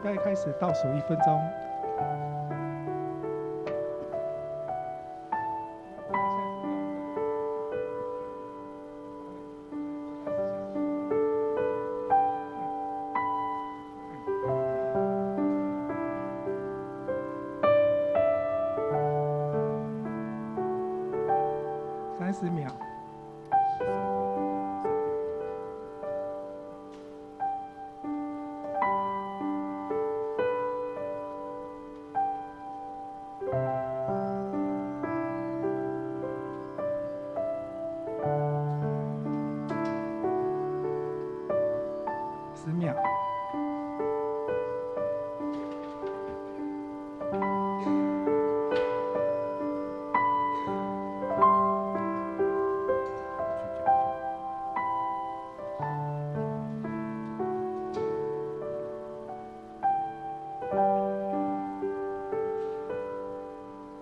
備開始倒數1分鐘。30秒。10秒。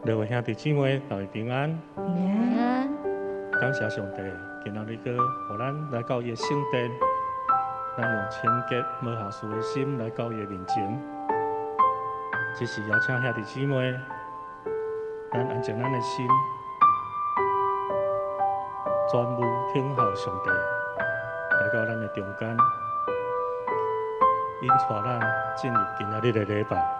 各位兄弟姊妹，大家平安。平安。感謝上帝，今仔日閣予咱來到伊的聖殿，咱用清潔無瑕疵的心來到伊的面前。這是邀請兄弟姊妹，咱安靜咱的心，專務等候上帝來到咱的中間，引帶咱進入今仔日的禮拜。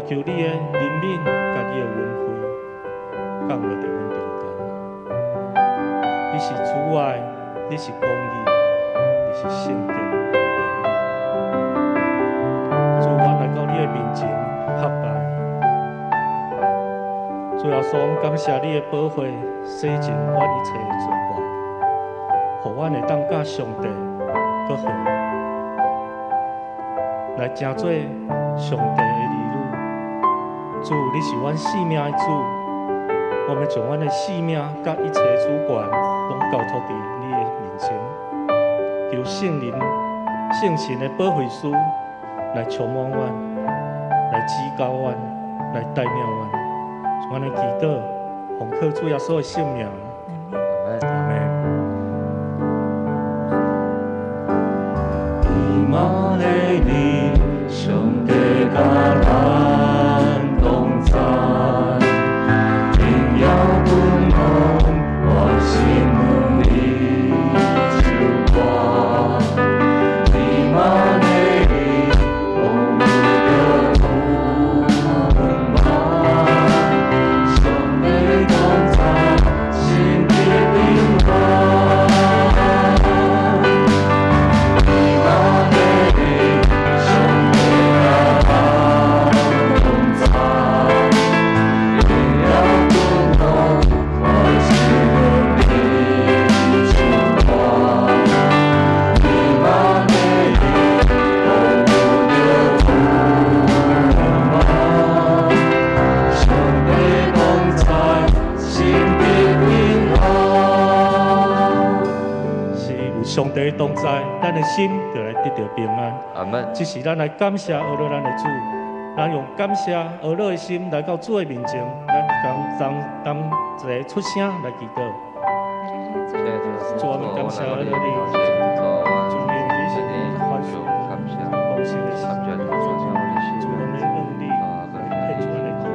求你的憐憫，佮你的恩惠降落佇阮中間。你是慈愛，你是公義，你是聖潔。主，阮來到你的面前合拜。主耶穌，感謝你的寶血洗淨阮一切的罪過，予阮會當佮上帝閣好，來成做上帝的兒女。主，你是阮性命的主，我欲將阮的性命佮一切主權，攏交託佇你的面前。求聖靈、聖神的保惠師來充滿阮，來指教阮，來帶領阮。阮的祈禱，奉靠主耶穌的聖名。阿們。以馬內利，上帝佮咱同在，榮耀君王，我心向你唱歌。以馬內利，風雨中有望，上帝同在，心得平安。在，咱的心就來得著平安。阿門。這是咱來感謝阿樂咱的主，咱用感謝阿樂的心來到主的面前，咱當當當一個出聲來祈禱。主，我們感謝阿樂你，主你你是寬恕、豐盛的心，主我們用你來獻出咱的阿樂來祈禱。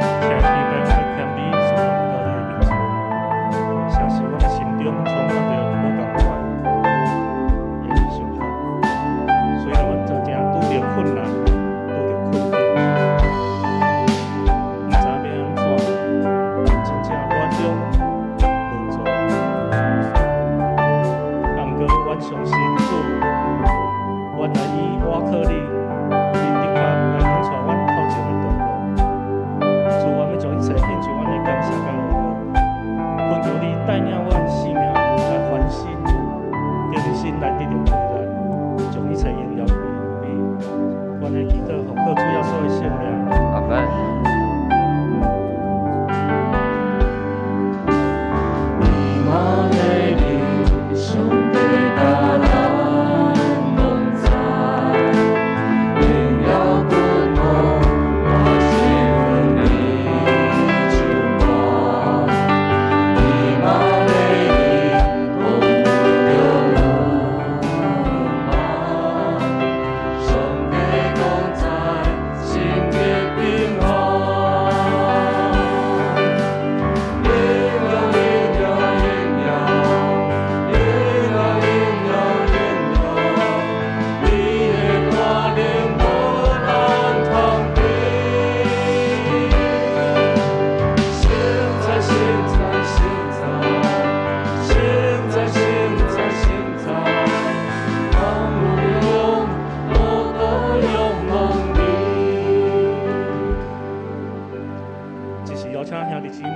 請弟兄來謙卑，順服到你的面前，相信阮的心中充滿著無仝款的想法。雖然阮常常拄著困難，拄著困境，毋知欲按怎，真正軟弱無助。啊，毋過阮相信主，阮來以倚靠你，你的確來引帶阮頭前的道路。主，我欲將一切獻上阮的感謝佮阿樂，懇求你帶領阮生命來翻新，重新來得著回來，將一切榮耀歸予你。阮的祈禱奉靠主耶穌的聖名。阿門。以馬內利，上帝佮咱同在，榮耀君王，我是你手腕。以馬內利，風雨中有盼，上帝同在，聖潔平安。榮耀榮耀榮耀，榮耀榮耀榮耀，你的大能無人通比。聖哉聖哉聖哉，聖哉聖哉聖哉，萬有永都仰望你。這是邀請兄弟姊妹，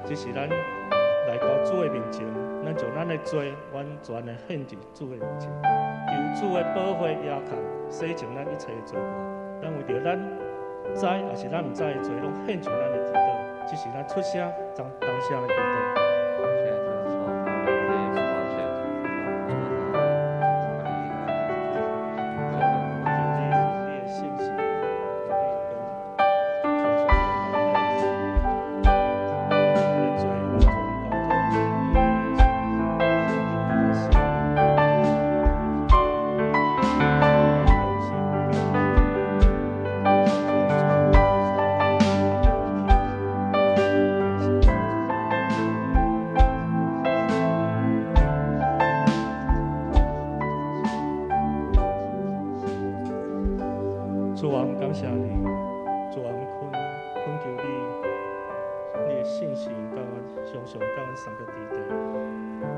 這是咱來到主的面前，咱將咱的罪完全的獻佇主的面前，求主的寶血耶控洗淨咱一切的罪過。咱為著咱知抑是咱毋知的罪，攏獻上咱的祈禱。這是咱出聲當當聲的祈禱。求你你的信心，求你的光，充滿咱的罪完全交託你的面前，你的心。主啊，我們感謝你，主啊，我們懇求你，你的信心佮阮常常佮阮三個弟弟。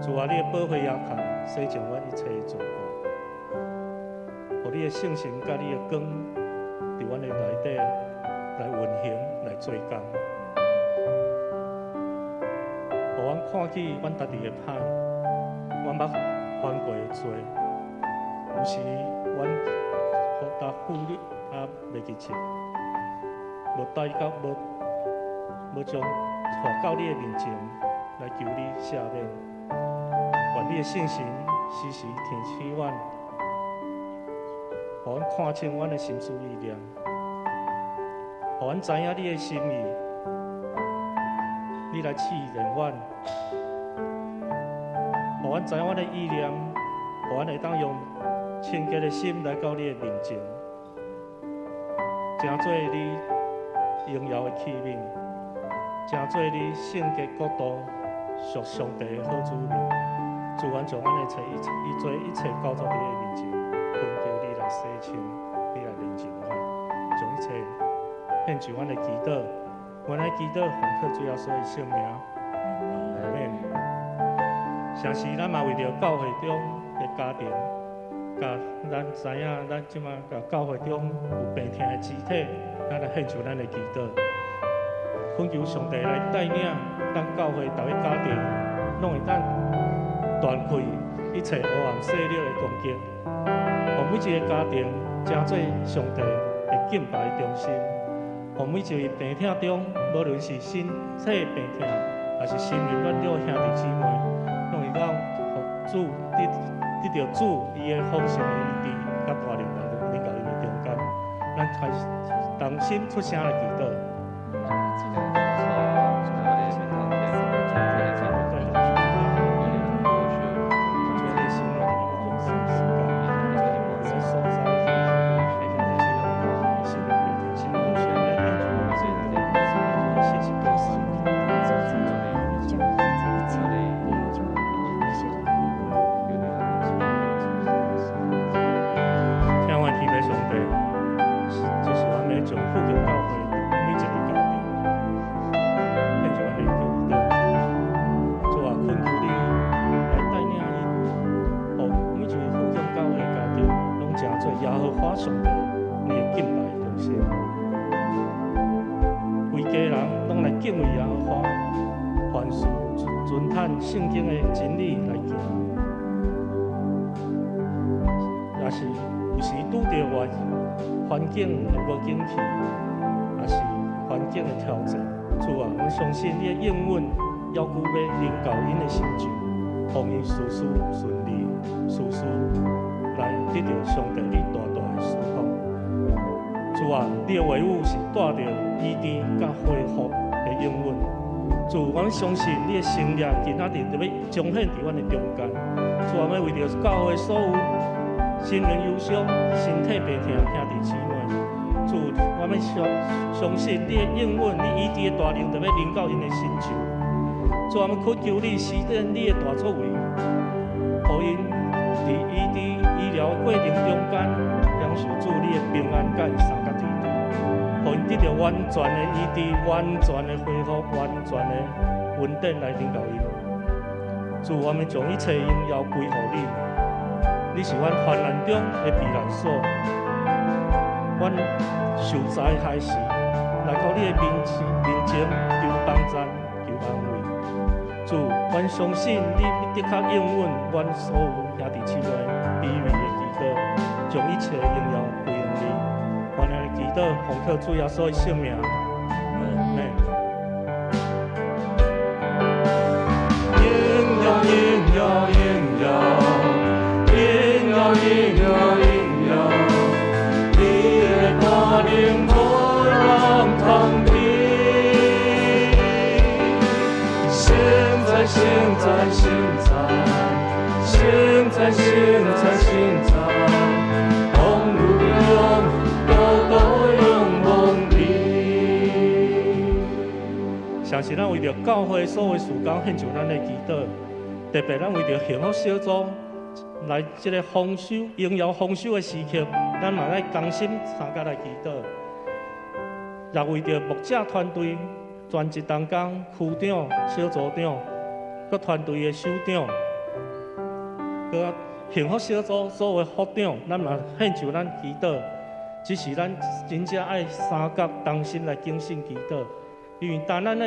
主啊，你的寶血耶控洗淨阮一切的罪過，予你的聖神佮你的光，佇阮的內底來運行，來做工，予阮看見阮家己的歹，阮捌犯過的罪，有時阮予他忽略啊，袂記得，無帶到無無將帶到你的面前來求你赦免。願你的聖神時時提醒阮，予阮看清阮的心思意念，予阮知影你的心意，你來試煉阮，予阮知影阮的意念，予阮會當用清潔的心來到你的面前，成做你榮耀的器皿，成做你聖潔國度屬上帝的好子民。主，阮將阮的一切一切一切交託佇你的面前，懇求你來洗清，你來煉淨阮，將一切獻上阮的祈禱，阮的祈禱奉靠主耶穌的聖名，阿們。誠實，咱嘛為著教會中的家庭，佮咱知影，咱這馬佮教會中有病疼的肢體，咱來獻上咱的祈禱。懇求上帝來帶領咱教會逐个家庭，攏會當斷開一切黑暗勢力的攻擊，予每一个家庭成做上帝的敬拜中心，予每一位病痛中，無論是身體病痛，抑是心靈軟弱兄弟姊妹，攏會當予主得著主伊的豐盛的醫治，佮大能來臨到𪜶的中間。咱開始同心出聲來祈禱。聽阮天父上帝，這是阮欲將復興教會每一个家庭，獻上阮的祈禱。主啊，懇求你來帶領𪜶，予每一个復興教會的家庭，攏成做耶和華上帝你的敬拜中心。規家人攏來敬畏耶和華，凡事遵行聖經的真理來行。若是有時拄著外環境的無景氣，抑是環境的挑戰，主啊，阮相信你的應允，猶閣欲臨到𪜶的身上，予𪜶事事順利，事事來得著上帝你大大的祝福。主啊，你的話語是帶著醫治佮恢復的應允。主，阮相信你的神蹟今仔日就欲彰顯佇阮的中間。主啊，欲為著教會所有心靈憂傷、身體病痛兄弟姊妹，主，我欲相信你的應允，你醫治的大能就欲臨到𪜶的身上。主，我們懇求你施展你的大作為，予𪜶佇醫治醫療的過程中間，享受主你的平安佮相佮天地，予𪜶得著完全的醫治、完全的恢復、完全的恩典來臨到𪜶。主，我們將一切榮耀歸予你。你是阮患難中的避難所，阮受災害時，來到你的面前求幫贊、求安慰。主，阮相信你的確應允阮所有兄弟姊妹卑微的祈禱，將一切榮耀歸予你。阮來祈禱，奉靠主耶穌的聖名。阿們。榮耀榮耀榮耀，榮耀榮耀榮耀，你的大能無人通比。現在現在現在，現在現在現在，風雨中都仰望你。相信咱為著教會所有事工獻上咱的祈禱，特別咱為著幸福小組來這个豐收、榮耀豐收的時刻，咱嘛愛同心相佮來祈禱。也為著牧者團隊、全職同工、區長、小組長、閣團隊的首長，閣幸福小組所有的副長，咱嘛獻上咱祈禱。只是咱真正愛相佮同心來警醒祈禱，因為當咱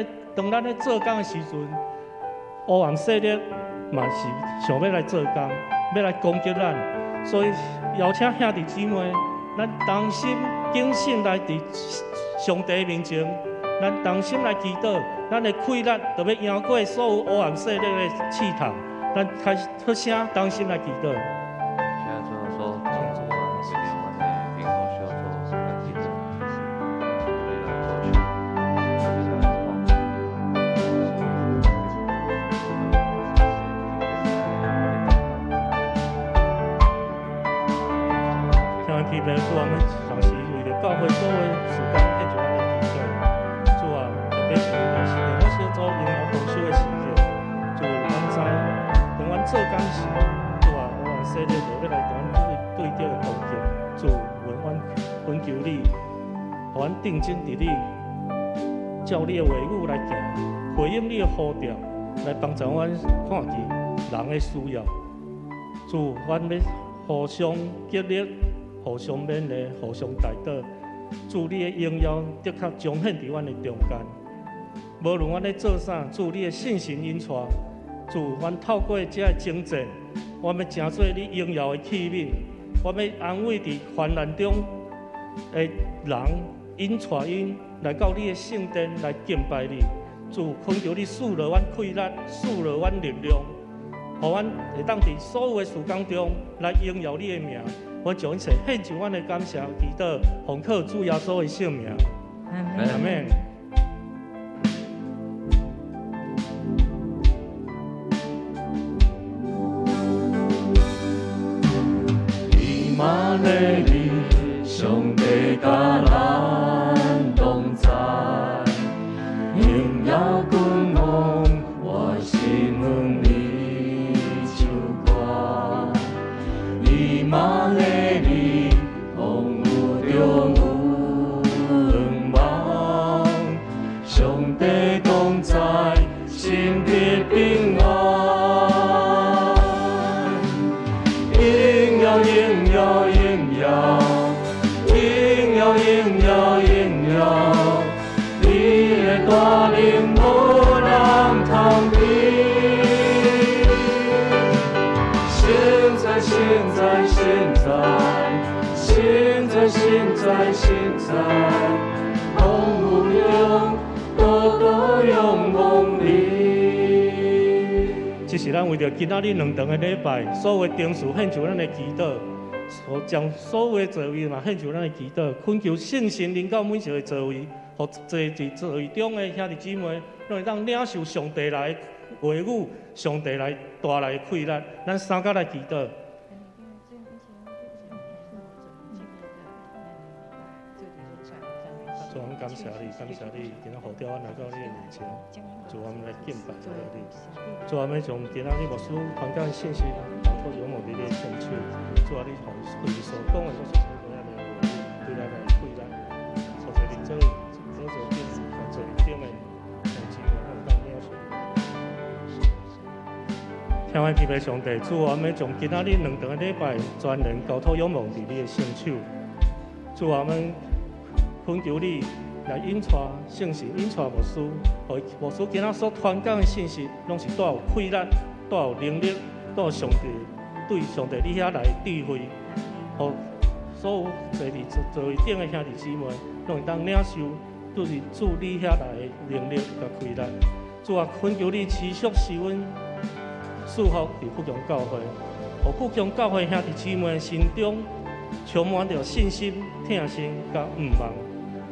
咧做工的時陣，黑暗勢力嘛是想欲來做工，欲來攻擊咱，所以邀請兄弟姊妹，咱同心警醒來佇上帝面前，咱同心來祈禱，咱的氣力就欲贏過所有黑暗勢力的試探。咱開始出聲，同心來祈禱。現在主要說，為著阮的幸福小組來祈禱，為咱過去，為咱創。聽完天父，主啊，阮同時為著教會所有事工獻上咱的祈禱。主啊，特別是為著幸福小組榮耀豐收的時刻，主，阮知當阮做工時，主啊，黑暗勢力就欲來佇阮對對的攻擊。主，阮懇求你，予阮定睛佇你，照你的話語來行，回應你的呼召，來幫助阮看見人的需要。主，阮欲互相激勵，互相勉勵，互相代禱。主，你的榮耀的確彰顯佇阮的中間。無論阮咧做啥，主你的聖神引帶，主，阮透過這个征戰，阮欲成做你榮耀的器皿，阮欲安慰佇患難中的人，引帶𪜶來到你的聖殿來敬拜你。主，懇求你賜予阮氣力，賜予阮力量，予阮會當佇所有的事工中來榮耀你的名。阮將一切獻上阮的感謝，祈禱奉靠主耶穌的聖名。阿門。以馬內利，上帝佮咱同在，榮耀君王，我心向你唱歌。以馬內利，風雨中有望，上帝同在，心得平安。榮耀榮耀榮耀，榮耀榮耀榮耀，你的大能無人通比。現在現在現在，現在現在現在，風雨中多多仰望你。這是咱為著今仔日兩場的禮拜，所有的定事獻上咱的祈禱，所將所有的座位嘛獻上咱的祈禱，懇求聖神臨到每一个座位，予坐佇座位中的兄弟姊妹，攏會當領受上帝來的話語，上帝來帶來的氣力。咱三甲來祈禱。主，阮感謝你，感謝你，今仔呼召阮來到你的面前，主，我們來敬拜你。主，我們將今仔日牧師傳講的信息，交託仰望佇你的聖手。主啊，你予伊所講的，攏是對咱的話語，對咱的氣力。坐佇座座頂，坐佇頂的兄弟姊妹，攏會當領受。天父天父上帝，主，我們將今仔日兩場的禮拜，全然交託仰望佇你的聖手。主，我們懇求你來引帶聖神，引帶牧師，予牧師今仔所傳講的信息，攏是帶有氣力、帶有能力、帶有上帝對上帝你遐來的智慧，予所有坐佇座位頂的兄弟姊妹，攏會當領受對主你遐來的能力佮氣力。主啊，懇求你持續施阮賜福佇富強教會，予富強教會兄弟姊妹心中充滿著信心、疼心佮盼望。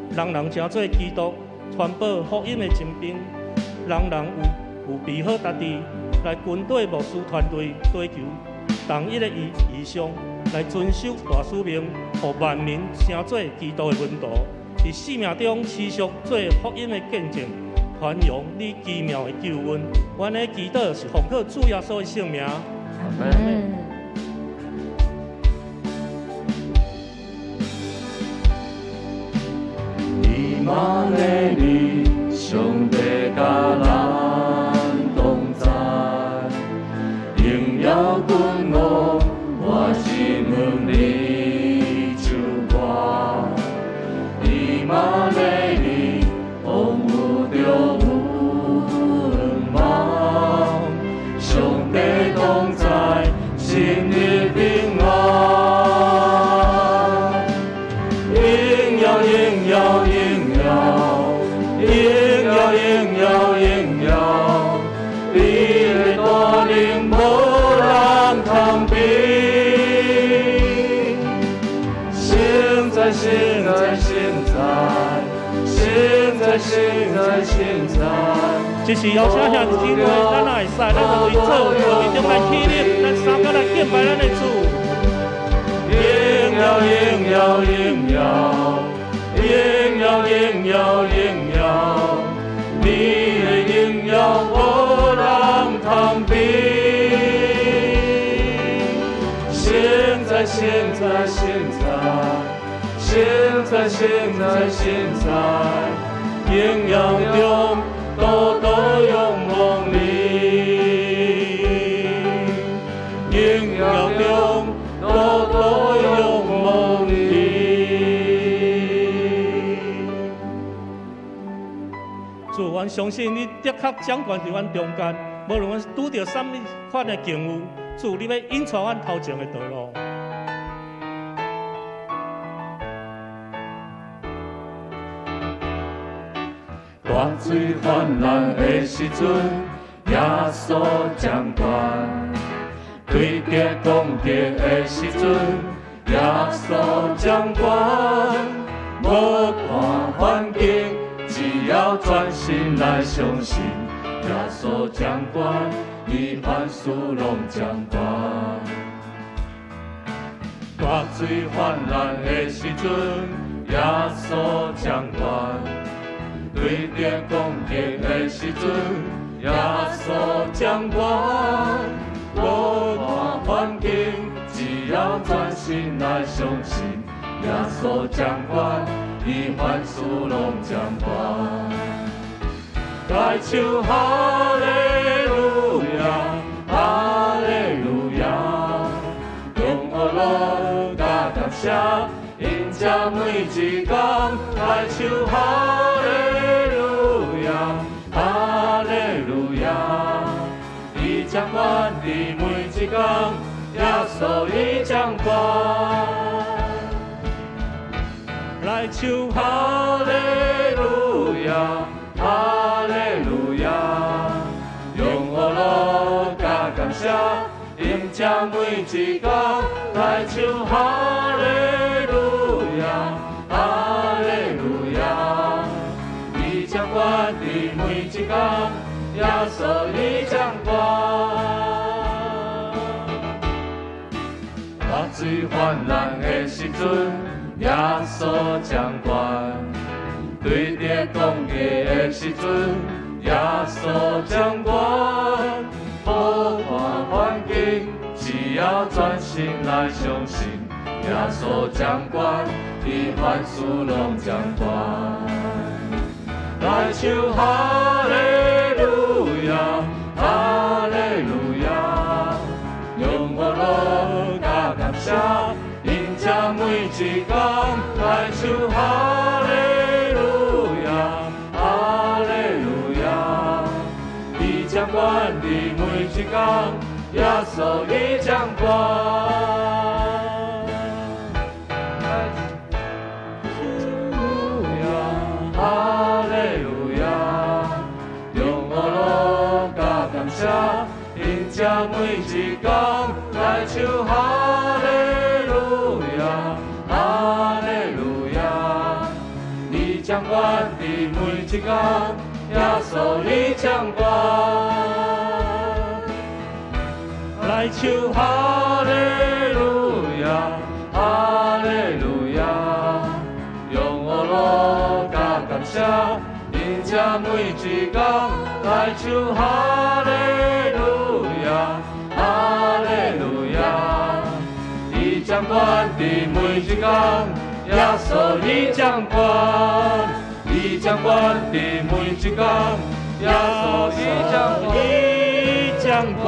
人人成做基督傳播福音的精兵，人人有備好家己來跟綴牧師團隊追求同一个異象，來遵守大使命，予萬民成做基督的門徒，佇生命中持續做福音的見證，傳揚你奇妙的救恩。阮的祈禱是奉靠主耶穌的聖名。阿門。以馬內利，上帝佮咱同在，榮耀君王，我心向你唱歌。以馬內利，風雨中有望，上帝同在，心裡平安。榮耀榮耀榮耀，榮耀榮耀榮耀，你的大能無人通比。現在現在現在，現在現在現在。這是邀請兄弟姊妹，咱若會使，咱就為座位中來起立，咱三甲來敬拜咱的主。榮耀榮耀榮耀，榮耀榮耀榮耀，你的榮耀無人通比。現在現在現在，現在現在現在，榮耀中多多仰望你，榮耀中多多仰望你。主，阮相信你的確掌權佇阮中間，無論阮拄著啥物款的境遇，主你欲引帶阮頭前的道路。大水泛濫的時陣，耶穌掌權；對敵攻擊的時陣，耶穌掌權。無看環境，只要專心來相信，耶穌掌權，伊凡事攏掌權。大水泛濫的時陣，耶穌掌權。對敵攻擊的時陣，耶穌掌權。無看環境，只要專心來相信，耶穌掌權，伊凡事攏掌權。來唱哈利路亞，哈利路亞，用呵樂佮感謝，迎接每一工。來唱哈利路亞，哈利路亞，伊掌管佇每一工，耶穌伊掌權。來唱哈利路亞，哈利路亞，用呵樂佮感謝，迎接每一工。來唱哈利路亞，哈利路亞，伊掌管佇每一工，耶穌伊掌管。大水泛濫的時陣，耶穌掌權；對敵攻擊的時陣，耶穌掌權。無看環境，只要專心來相信，耶穌掌權，伊凡事攏掌權。來唱哈利路亞，哈利路亞，用呵樂佮感謝，迎接每一工。來唱哈利路亞，哈利路亞，伊掌管佇每一工，耶穌伊掌管。哈利路亞，用呵樂佮感謝，迎接每一工。來唱哈利路亞，哈利路亞，伊掌管佇每一工，耶穌伊掌管。來唱哈利路亞，哈利路亞，用呵樂佮感謝，迎接每一工。來唱哈利路亞，哈利路亞，伊掌管佇每一工，耶穌伊掌管，伊掌管佇每一工，耶穌伊掌管，伊掌管。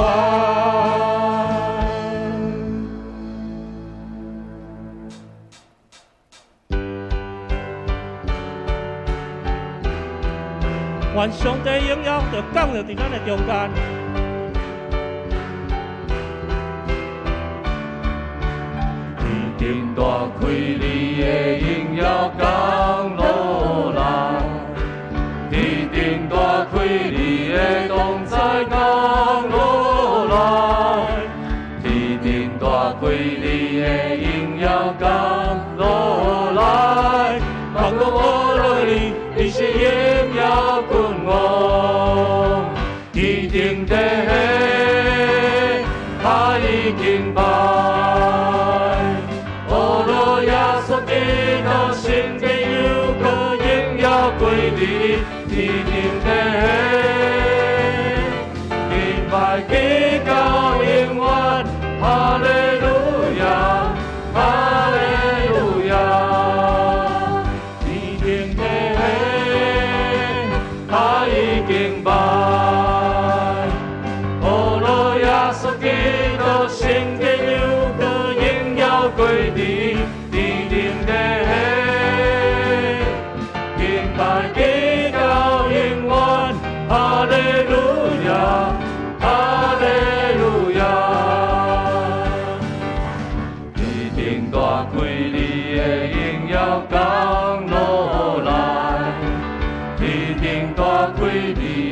願上帝榮耀就降落佇咱的中間。天頂大開，你的榮耀降落來；天頂大開，你的同在降落來；天頂大開，你的榮耀降落來。萬國阿羅你，你是榮耀君王，天頂地下已敬拜。阿羅耶穌基督，聖殿又閣榮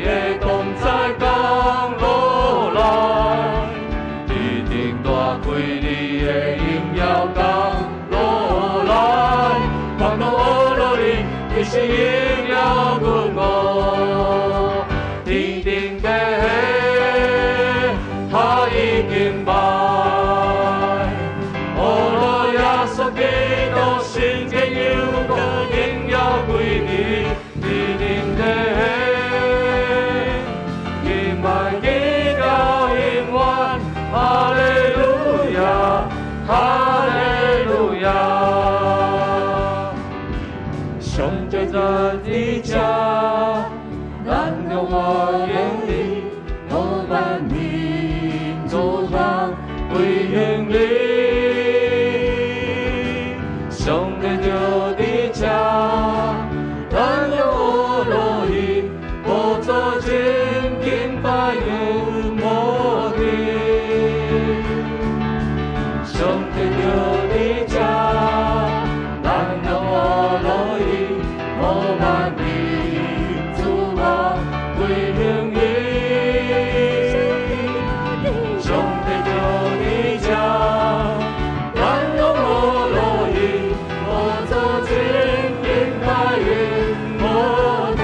的同在降落來，天頂大開你的榮耀降落來，萬國學樂你，你是榮耀君王。天頂的他已經敗，學樂耶穌基督聖潔又閣榮耀歸你，天頂的敬拜直到永遠，哈利路亞，哈利路亞。上帝在你家，咱攏歡迎你，無萬民族人歸向你。上帝就佇這，咱攏學樂伊，寶座前敬拜永無停。上帝就佇這，咱攏學樂伊，無萬民族王歸向伊。上帝就佇這，咱攏學樂伊，寶座前敬拜永無停。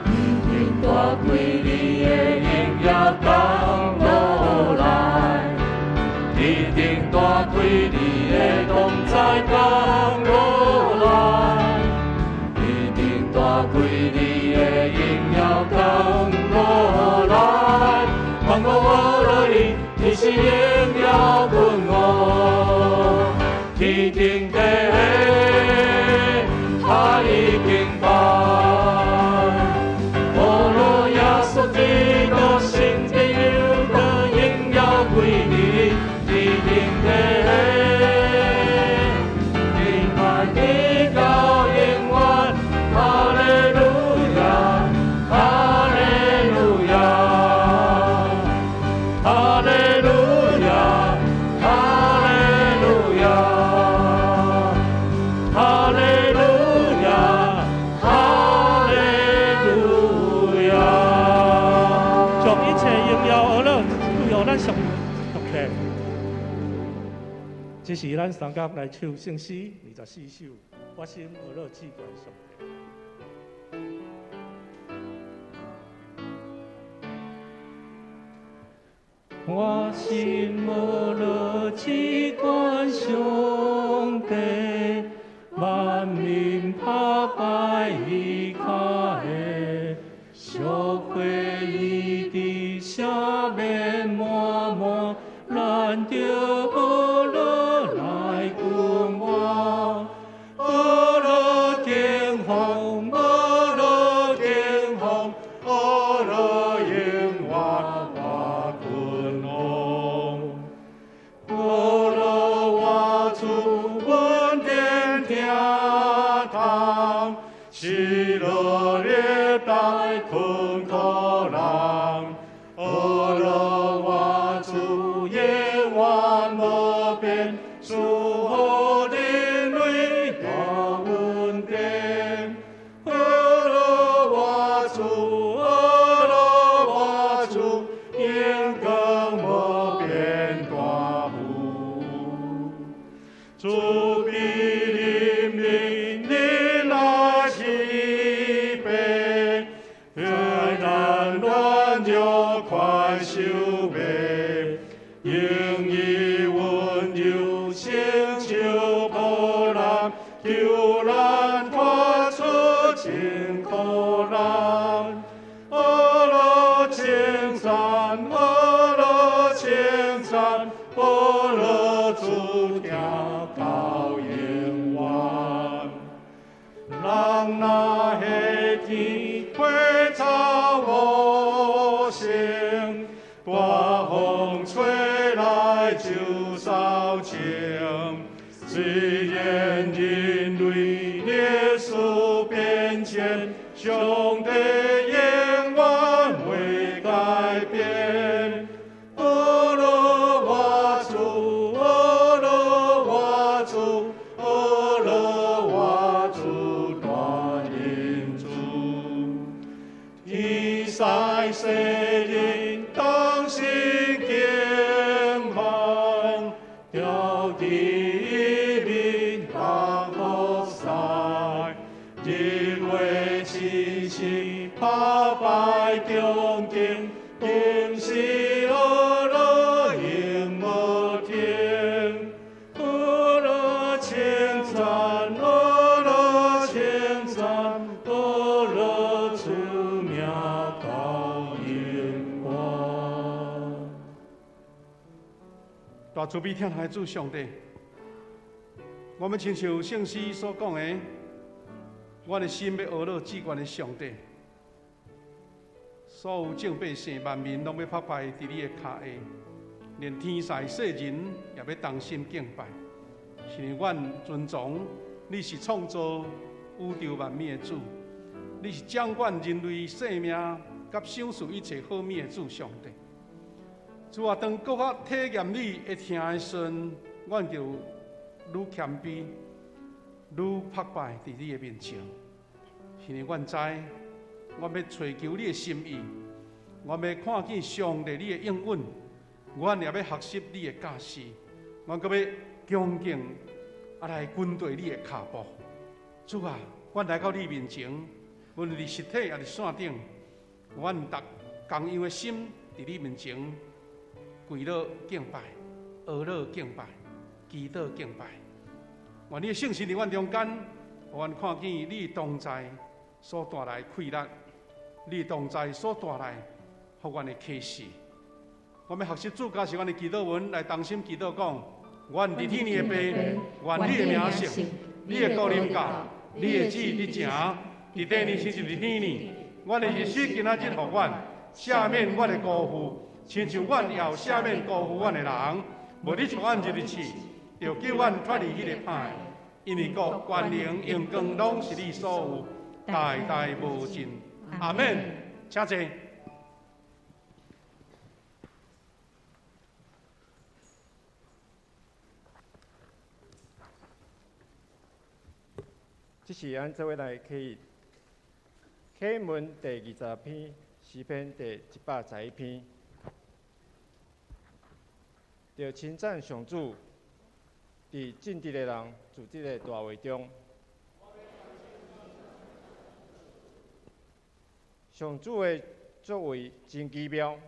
天頂大開你的榮耀降落來，天頂大開你的同在降落來，天頂大開你的榮耀降落來，萬國學樂你，你是榮耀君王。天頂的他已經敗，學樂耶穌基督聖潔又閣榮耀歸你，天頂的敬拜直到永遠，哈利路亞，哈利路亞，哈利路亞，哈利路亞，哈利路亞，哈利路亞。將一切榮耀學樂歸予咱上帝。這是咱三甲來唱聖詩24首，我心學樂至懸上帝。我心學樂至懸上帝，萬民拍拜伊跤下，小會伊佇赦免滿滿，咱著學樂來君王，學樂天風，學樂天風，學樂永遠我君王。學樂我主恩典聽堂，喜樂歷代困苦人，學樂我主永遠無變，賜予人類大恩典。學樂我主，學樂我主，永恆無變大富。主必憐憫你來慈悲，在咱軟弱寬恕袂，用伊溫柔成就破難，救咱脫出真苦難。學樂稱讚，學樂稱讚，學樂主聽到永遠。人若彼天火草無聲，大風吹來就掃清。雖然人類歷史變遷，上帝永遠袂改變。學樂我主，學樂我主，學樂我主大恩主。使世人同心敬拜，著義民同服侍，日月星星拍拜恭敬，今時呵咾永無停。呵咾稱讚，呵咾稱讚，呵咾主名到永遠。大慈悲疼愛的主上帝，我們親像聖詩所講的，阮的心欲呵咾至懸的上帝，所有眾百姓萬民攏欲拍拜佇你的跤下，連天使世人也欲同心敬拜。是因為阮尊崇你是創造宇宙萬物的主，你是掌管人類生命佮賞賜一切好物的主上帝。主啊，當閣較體驗你會疼的時陣，阮就愈謙卑，愈拍拜佇你的面前。是因為阮知，阮欲揣求你的心意，阮欲看見上帝你的應允，阮也欲學習你的教示，阮閣欲恭敬來跟隨你的跤步。主啊，阮來到你面前，無論佇實體抑是線頂，阮逐仝樣的心佇你面前跪落敬拜，呵咾敬拜，祈禱敬拜。願你的聖神佇阮中間，予阮看見你同在所帶來的快樂，你同在所帶來予阮的啟示。我們學習主教示阮的祈禱文來同心祈禱講：阮佇天的父，願你的名聖，你的國臨到，你的旨意佇行，佇地呢親像佇天呢。阮的日食今仔日予阮，赦免阮的辜負，親像阮也有赦免辜負阮的人。無你帶阮入去試，著救阮脫離彼个歹。因為國、權能、榮光攏是你所有，代代無盡。阿們。請坐。這時，咱做伙來啟啟文第20篇，詩篇第111篇，著稱讚上主，佇正直的人組織的大會中，上主的作為真奇妙，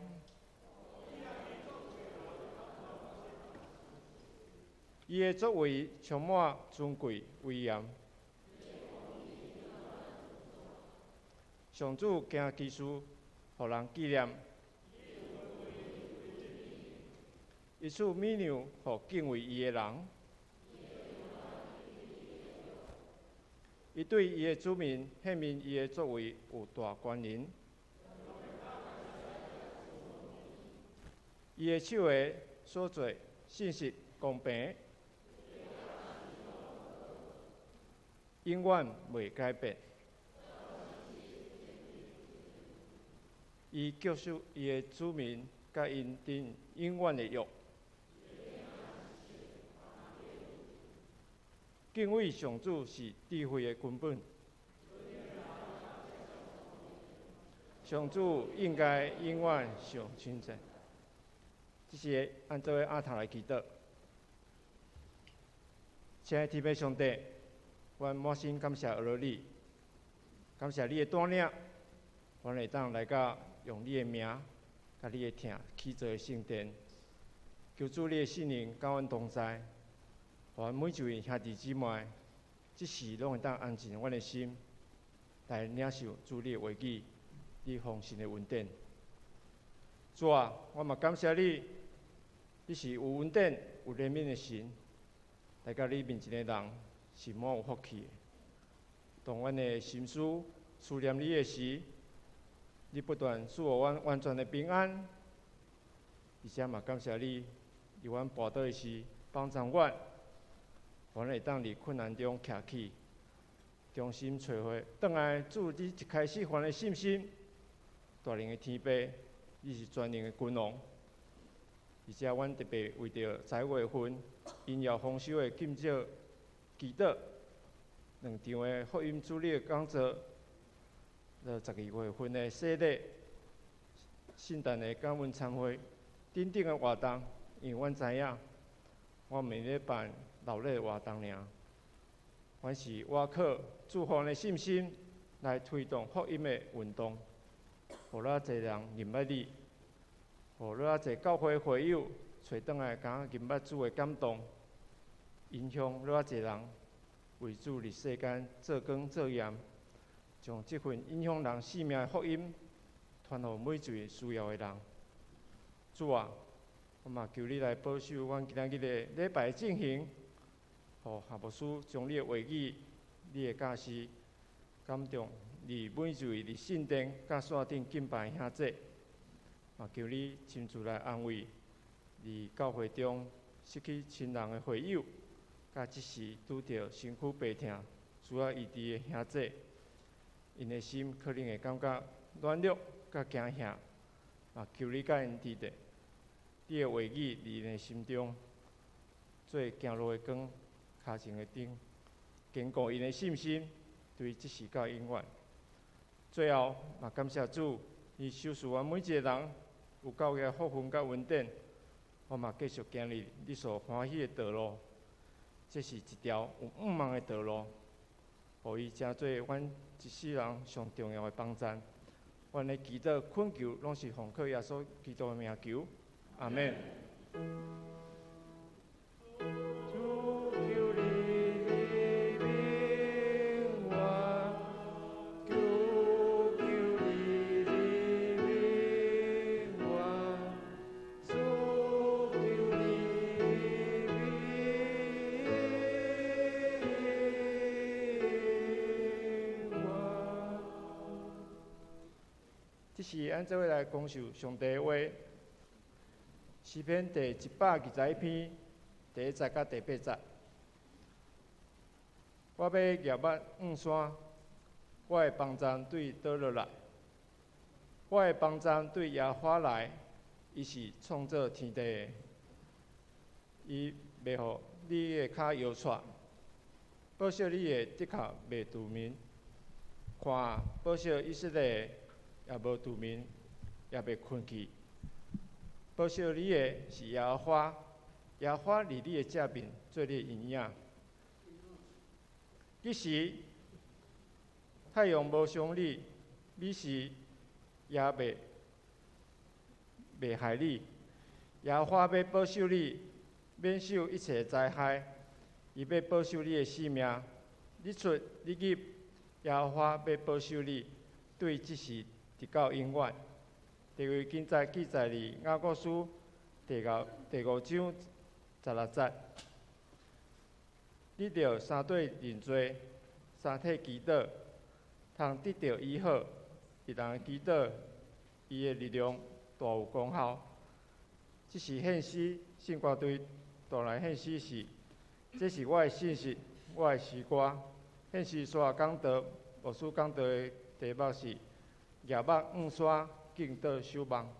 伊的作為充滿尊貴威嚴。上主行奇事，予人紀念；伊賜米糧予敬畏伊的人。伊對伊的子民顯明伊的作為有大權能。伊的手的所做信實公平，永遠袂改變。伊救贖伊的子民，佮𪜶訂永遠的約。敬畏上主是智慧的根本。上主應該永遠受稱讚。這是按做阿頭來祈禱。親愛的天父上帝，阮滿心感謝呵咾你，感謝你的帶領，阮會當來到用你的名，佮你的疼起造的聖殿。求主你的聖靈佮阮同在，予阮每一位兄弟姊妹，這時攏會當安靜阮的心，來領受主你的話語，你豐盛的恩典。主啊，我嘛感謝你，你是有恩典、有憐憫的神，來到你面前的人是滿有福氣的。當阮的心思思念你的時，你不斷賜予阮完全的平安，而且嘛感謝你，佇阮跋倒的時幫助阮，予阮會當佇困難中徛起，重新揣回轉來主你一開始犯的信心。大能的天父，你是全能的君王，而且阮特別為著10月份榮耀豐收的禁少祈禱，兩場的福音主日講座，到12月份的洗禮，聖誕的感恩餐會等等的活動，因為阮知影，阮毋是咧辦鬧熱的活動爾，阮是倚靠祝福的信心來推動福音的運動，予愈濟人認捌你，予愈濟教會會友揣轉來共認捌主的感動，影響愈濟人為主佇世間做光做鹽，將這份影響人性命的福音傳予每一位需要的人。主啊，我嘛求你來保守阮今仔日的禮拜進行，予夏牧師將你的話語、你的教示感動佇每一位佇聖殿佮線頂敬拜的兄弟。嘛求你親自來安慰佇教會中失去親人的會友，佮這時拄著身軀病痛需要醫治的兄弟，𪜶的心可能會感覺軟弱佮驚嚇，嘛求你佮𪜶佇咧，你的話語佇𪜶的心中做行路的光，跤前的燈，堅固𪜶的信心，對這時到永遠。最後，嘛感謝主，伊賞賜阮每一个人有夠的福分佮恩典，我嘛繼續行佇你所歡喜的道路。這是一條有向望的道路，予伊成做阮一世人上重要的幫贊。阮的祈禱懇求，攏是奉靠耶穌基督的名求，阿們。主求你憐憫我，求求你憐憫我，主求你憐憫我。這時，咱做伙來講述上帝的話，詩篇第121篇第一節佮第八節。我欲舉目向山，我的幫贊對佗落來？我的幫贊對耶和華來，伊是創造天地的，伊袂予你的跤搖掣，保守你的的確袂著眠。看，保守以色列的也無著眠，也袂睏去。保守你的是耶和華，耶和華佇你的正面做你的陰影。彼時太陽無傷你，彼時也袂害你。耶和華欲保守你，免受一切災害。伊欲保守你的性命，日出日入，耶和華欲保守你，對這時直到永遠。第位記載記載佇雅各書第五章16節。你著三對認罪，三體祈禱，通得著醫好。義人祈禱，伊的力量大有功效。這是獻詩聖歌隊帶來獻詩是，這是我的信實，我的詩歌。獻詩煞講道，牧師講道的題目是：舉目向山，敬禱守望。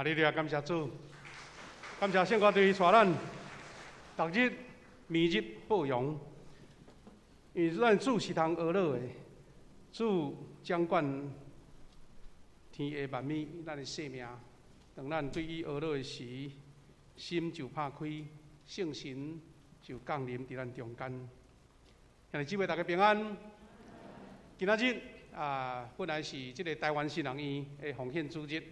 哈利路亞，感謝主，感謝聖歌隊帶咱逐日每日報榮，因為咱主是通呵咾的，主掌管天下萬物，咱的性命。當咱對伊呵咾的時，心就拍開，聖神就降臨佇咱中間。兄弟姊妹，大家平安。今仔日啊，本來是這個台灣新人院的奉獻主日。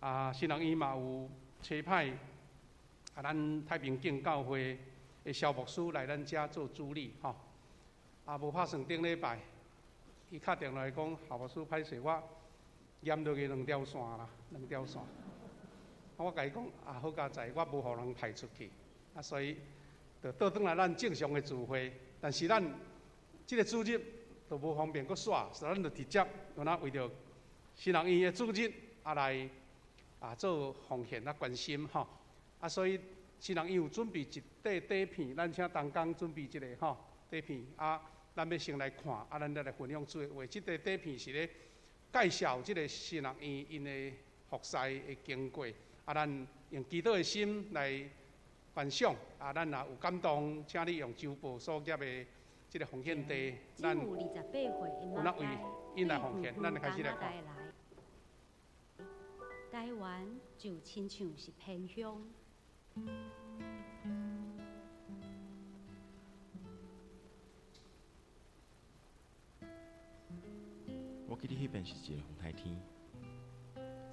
啊，新人院嘛有差派啊，咱太平景教會的蕭牧師來咱遮做主禮吼。啊，無拍算頂禮拜，伊敲電話來講，校牧師歹勢，我閹落去兩條線啦，兩條線。啊，我共伊講啊，好佳哉，我無予人派出去，啊，所以就倒轉來咱正常的聚會。但是咱這個主日就無方便閣煞，所以咱就直接有哪為著新人院的主日啊來。啊，做奉獻啊，關心吼啊，所以新人院有準備一塊底片，咱請同工準備一個吼底片啊，咱欲先來看啊，咱再來分享主的話。這塊底片是咧介紹這個新人院𪜶的服侍的經過啊，咱用祈禱的心來觀賞啊，咱若有感動，請你用周報所夾的這個奉獻袋，咱有哪位𪜶來奉獻，咱來開始來看。台灣就親像是偏鄉。我記得彼邊是一個風颱天，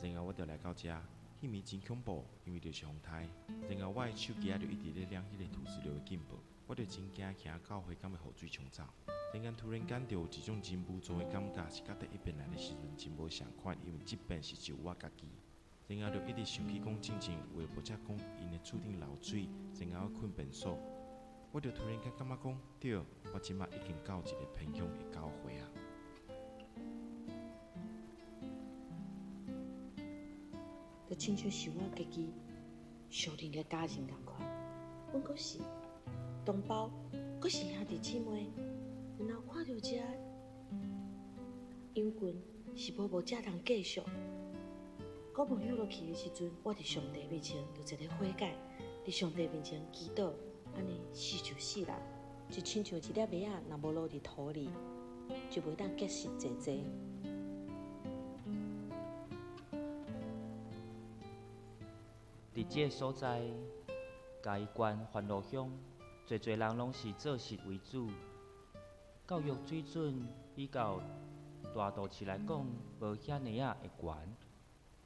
然後我就來到遮，彼暝真恐怖，因為就是風颱。然後我的手機仔就一直咧亮彼個土石流的警報，我就真驚，行教會敢會予水沖走。突然間，突然間就有一種真無助的感覺，是佮第一遍來的時陣真無仝款，因為這遍是只有我家己。然後就一直想起講，進前有的牧者講，𪜶的厝頂漏水，然後睏便所。我就突然間感覺講，對，我這馬已經到一個偏鄉的教會啊。就親像是我家己相認的家人仝款，阮閣是同胞，閣是兄弟姊妹。然後看著這羊群是無無遮通繼續。閣無休落去的時陣，我佇上帝面前就一個悔改，佇上帝面前祈禱，按呢死就死啦，就親像一粒麥仔，若無落佇土裡，就袂當結實濟濟。佇這個所在，嘉義縣番路鄉，濟濟人攏是做實為主，教育水準比較大都市來講，無遐爾仔的懸。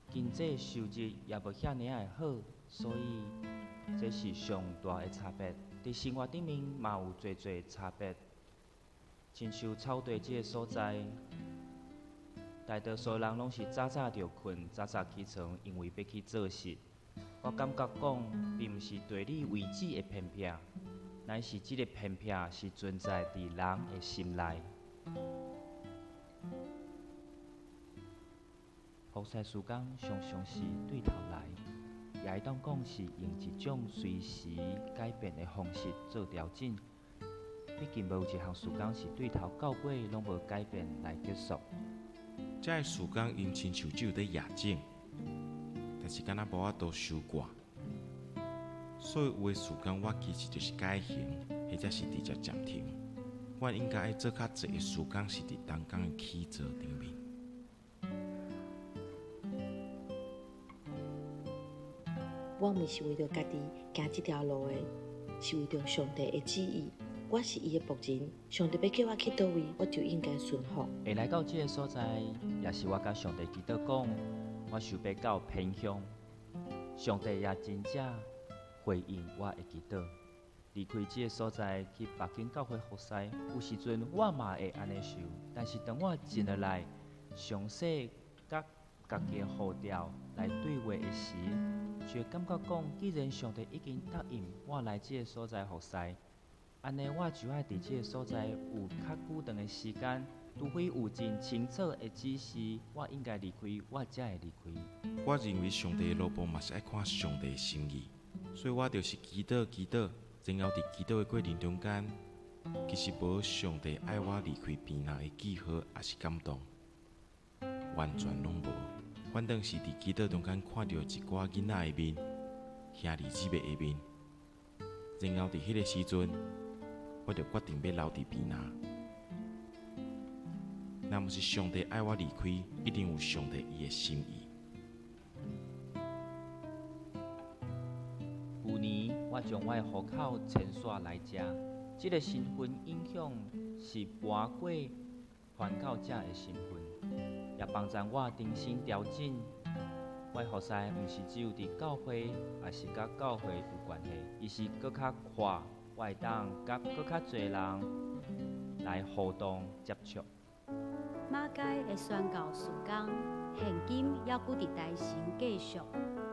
經濟收入也無遐爾仔的好，所以這是上大的差別。佇生活頂面嘛有濟濟差別，親像草地這个所在，大多數人攏是早早就睏，早早起床，因為欲去做事。我感覺講，並毋是地理位置的偏僻，乃是這個偏僻是存在佇人的心內。服侍時間常常是對頭來，也會當講是用一種隨時改變的方式做調整。畢竟無有一項時間是對頭到尾攏無改變來結束。這个時間𪜶親像只有佇夜景，但是敢若無法度收割。所以有的時間我其實就是改行，或者是直接暫停。我應該愛做較濟的時間是佇同工的起座頂面。我毋是為著家己行這條路的，是為著上帝的旨意。我是伊的僕人，上帝欲叫我去佗位，我就應該順服。會來到這个所在，也是我佮上帝祈禱講，我想欲到偏鄉，上帝也真正回應我的祈禱。離開這个所在去北京教會服侍，有時陣我嘛會按呢想，但是當我靜落來，詳細佮家己的步調來對話的時，就會感覺講，既然上帝已經答應我來這个所在服侍，按呢我就愛佇這个所在有較久長的時間，除非有真清楚的指示，我應該離開，我才會離開。我認為上帝的路步嘛是愛看上帝的心意，所以我就是祈禱祈禱，然後佇祈禱的過程中間，其實無上帝愛我離開邊仔的記號，抑是感動，完全攏無。反正是佇祈禱中間看著一寡囡仔的面，兄弟姊妹的面，然後佇彼個時陣，我就決定欲留佇屏南。若毋是上帝愛我離開，一定有上帝伊的心意。舊年我將我的戶口遷徙來遮，這个身份影響是搬過傳教者的身份，也幫助我重新調整。我的服侍毋是只有佇教會，也是佮教會有關係，伊是閣較闊，我會當佮閣較濟人來互動接觸。馬偕的宣教事工，現今猶閣佇台城繼續，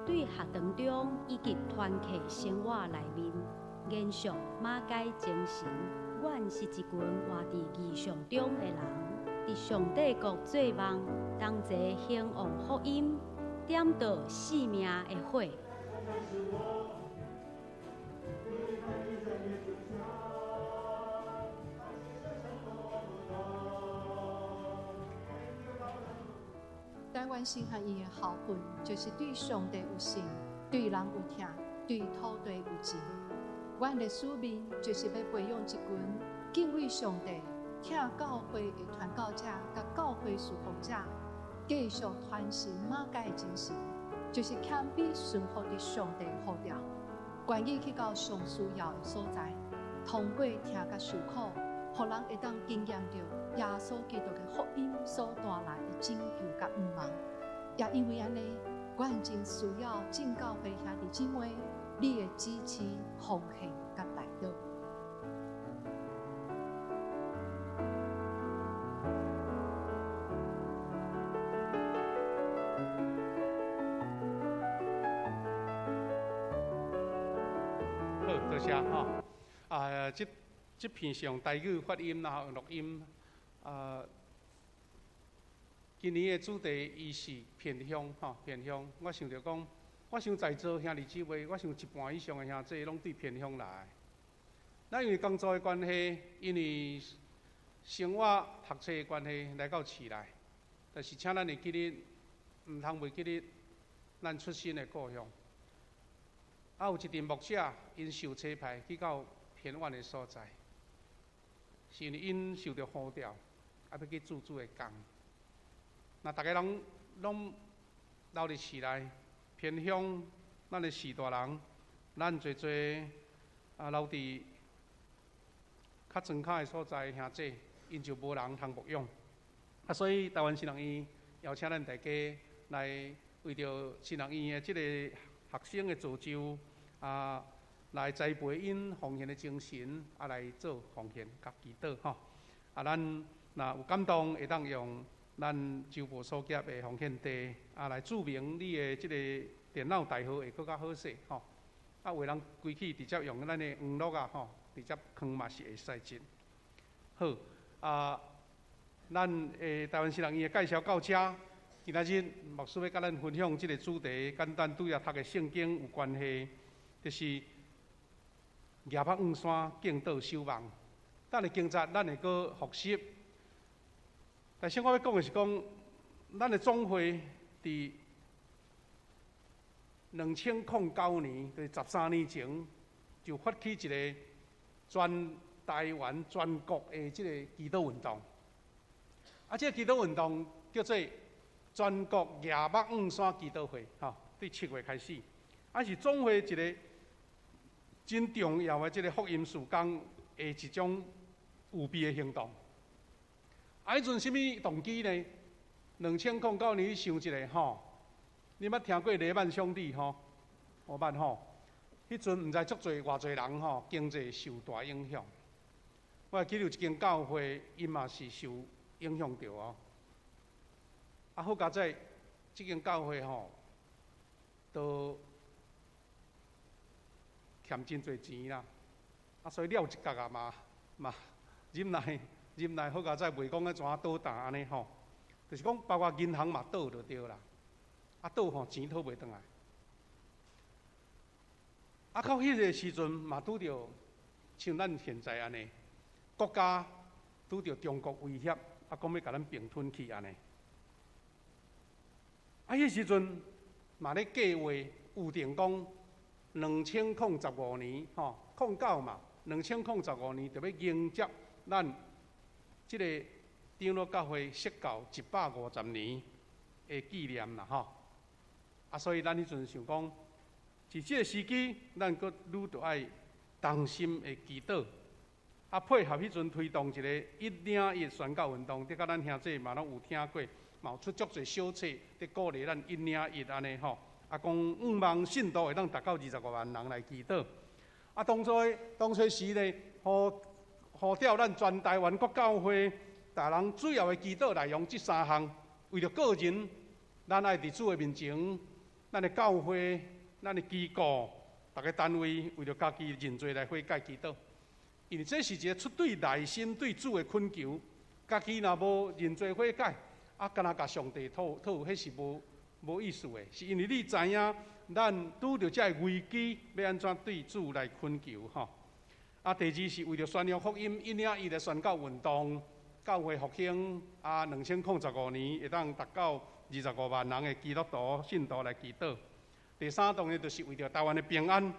對學堂中以及團契生活內面延續馬偕精神。阮是一群活佇異象中的人，佇上帝國做夢，同齊興旺福音，點著生命的火。台灣神學院的校訓就是對上帝有信，對人有疼，對土地有情。阮的使命就是欲培養一群敬畏上帝、疼教會的傳教者佮教會事奉者，繼續傳承馬偕的精神，就是謙卑順服佇上帝呼召，願意去到上需要的所在，通過疼佮受苦，予人會當經驗著耶穌基督的福音所帶來的拯救佮盼望。也因為按呢，阮真需要眾教會兄弟姊妹你的支持、奉獻佮代禱。好，多謝吼。啊，這這篇是用台語發音，然後用錄音。啊，今年的主題伊是偏鄉吼，偏鄉。我想著講，我想在座兄弟姊妹，我想一半以上的兄弟攏對偏鄉來。咱因為工作的關係，因為生活讀冊的關係，來到市內。但是請咱會記得，毋通袂記得咱出身的故鄉。啊，有一陣牧者，𪜶受差派去到偏遠的所在，是因為𪜶受著呼召，啊，欲去做主的工。若逐家人攏留佇市內，偏鄉，咱的序大人，咱濟濟啊留佇較莊跤的所在，兄弟，𪜶就無人通牧養。啊，所以台灣神學院邀請咱大家來為著神學院的這個學生的造就，啊，來栽培𪜶奉獻的精神，啊，來做奉獻佮祈禱吼。啊，咱若有感動，會當用咱周報所寄的奉獻地，啊，來註明你的這個電腦代號會閣較好勢吼。啊，有的人規氣直接用咱的網路啊吼，直接囥嘛是會使真。好，啊，咱的台灣神學院的介紹到這，今仔日牧師欲佮咱分享這个主題，簡單拄仔讀的聖經有關係，就是舉目向山，敬禱守望。等下經節，咱會閣複習。但是我欲講的是講，咱的總會佇2009年，就是13年前，就發起一个全台灣全國的這个祈禱運動。啊，這个祈禱運動叫做全國舉目向山祈禱會，吼，對7月開始，啊是總會一个真重要的這个福音事工的一種預備的行動。啊，彼陣啥物動機呢？2009年你想一下吼，你捌聽過雷曼兄弟吼？無捌吼？彼陣毋知足濟偌濟人吼，經濟受大影響。我會記得有一間教會，𪜶嘛是受影響著哦。啊，好佳哉，這間教會吼，都欠真濟錢啦。啊，所以了一角啊嘛嘛忍耐忍耐，好佳哉，袂講啊怎倒彈按呢吼。就是講，包括銀行嘛倒就對啦。啊，倒吼錢討袂轉來。啊，到彼个時陣嘛拄著像咱現在按呢，國家拄著中國威脅，啊，講欲共咱併吞去按呢。啊，啊，彼時陣嘛咧計劃預定講2015年吼，空九嘛，2015年就欲迎接咱這个長老教會設教150年的紀念啦吼。啊，所以咱彼陣想講，佇這个時機，咱閣愈著愛同心的祈禱，啊，配合彼陣推動一个一領一宣教運動，這個咱兄姊嘛攏有聽過，嘛有出足濟小冊，佇鼓勵咱一領一按呢吼。啊，講向望信徒會當達到25萬人來祈禱。啊，當初時咧，呼召咱全台灣各教會，逐人主要的祈禱內容這三項，為著個人，咱愛佇主的面前，咱的教會、咱的機構、逐个單位，為著家己認罪來悔改祈禱。因為這是一个出對內心對主的懇求，家己若無認罪悔改，啊，干焦共上帝討討，彼是無意思的。是因為你知影，咱拄著這个危機，欲按怎對主來懇求吼。啊，第二是為著宣揚福音，一領一的宣教運動，教會復興啊，2015年會當達到25萬人的基督徒信徒來祈禱。第三當然就是為著台灣的平安、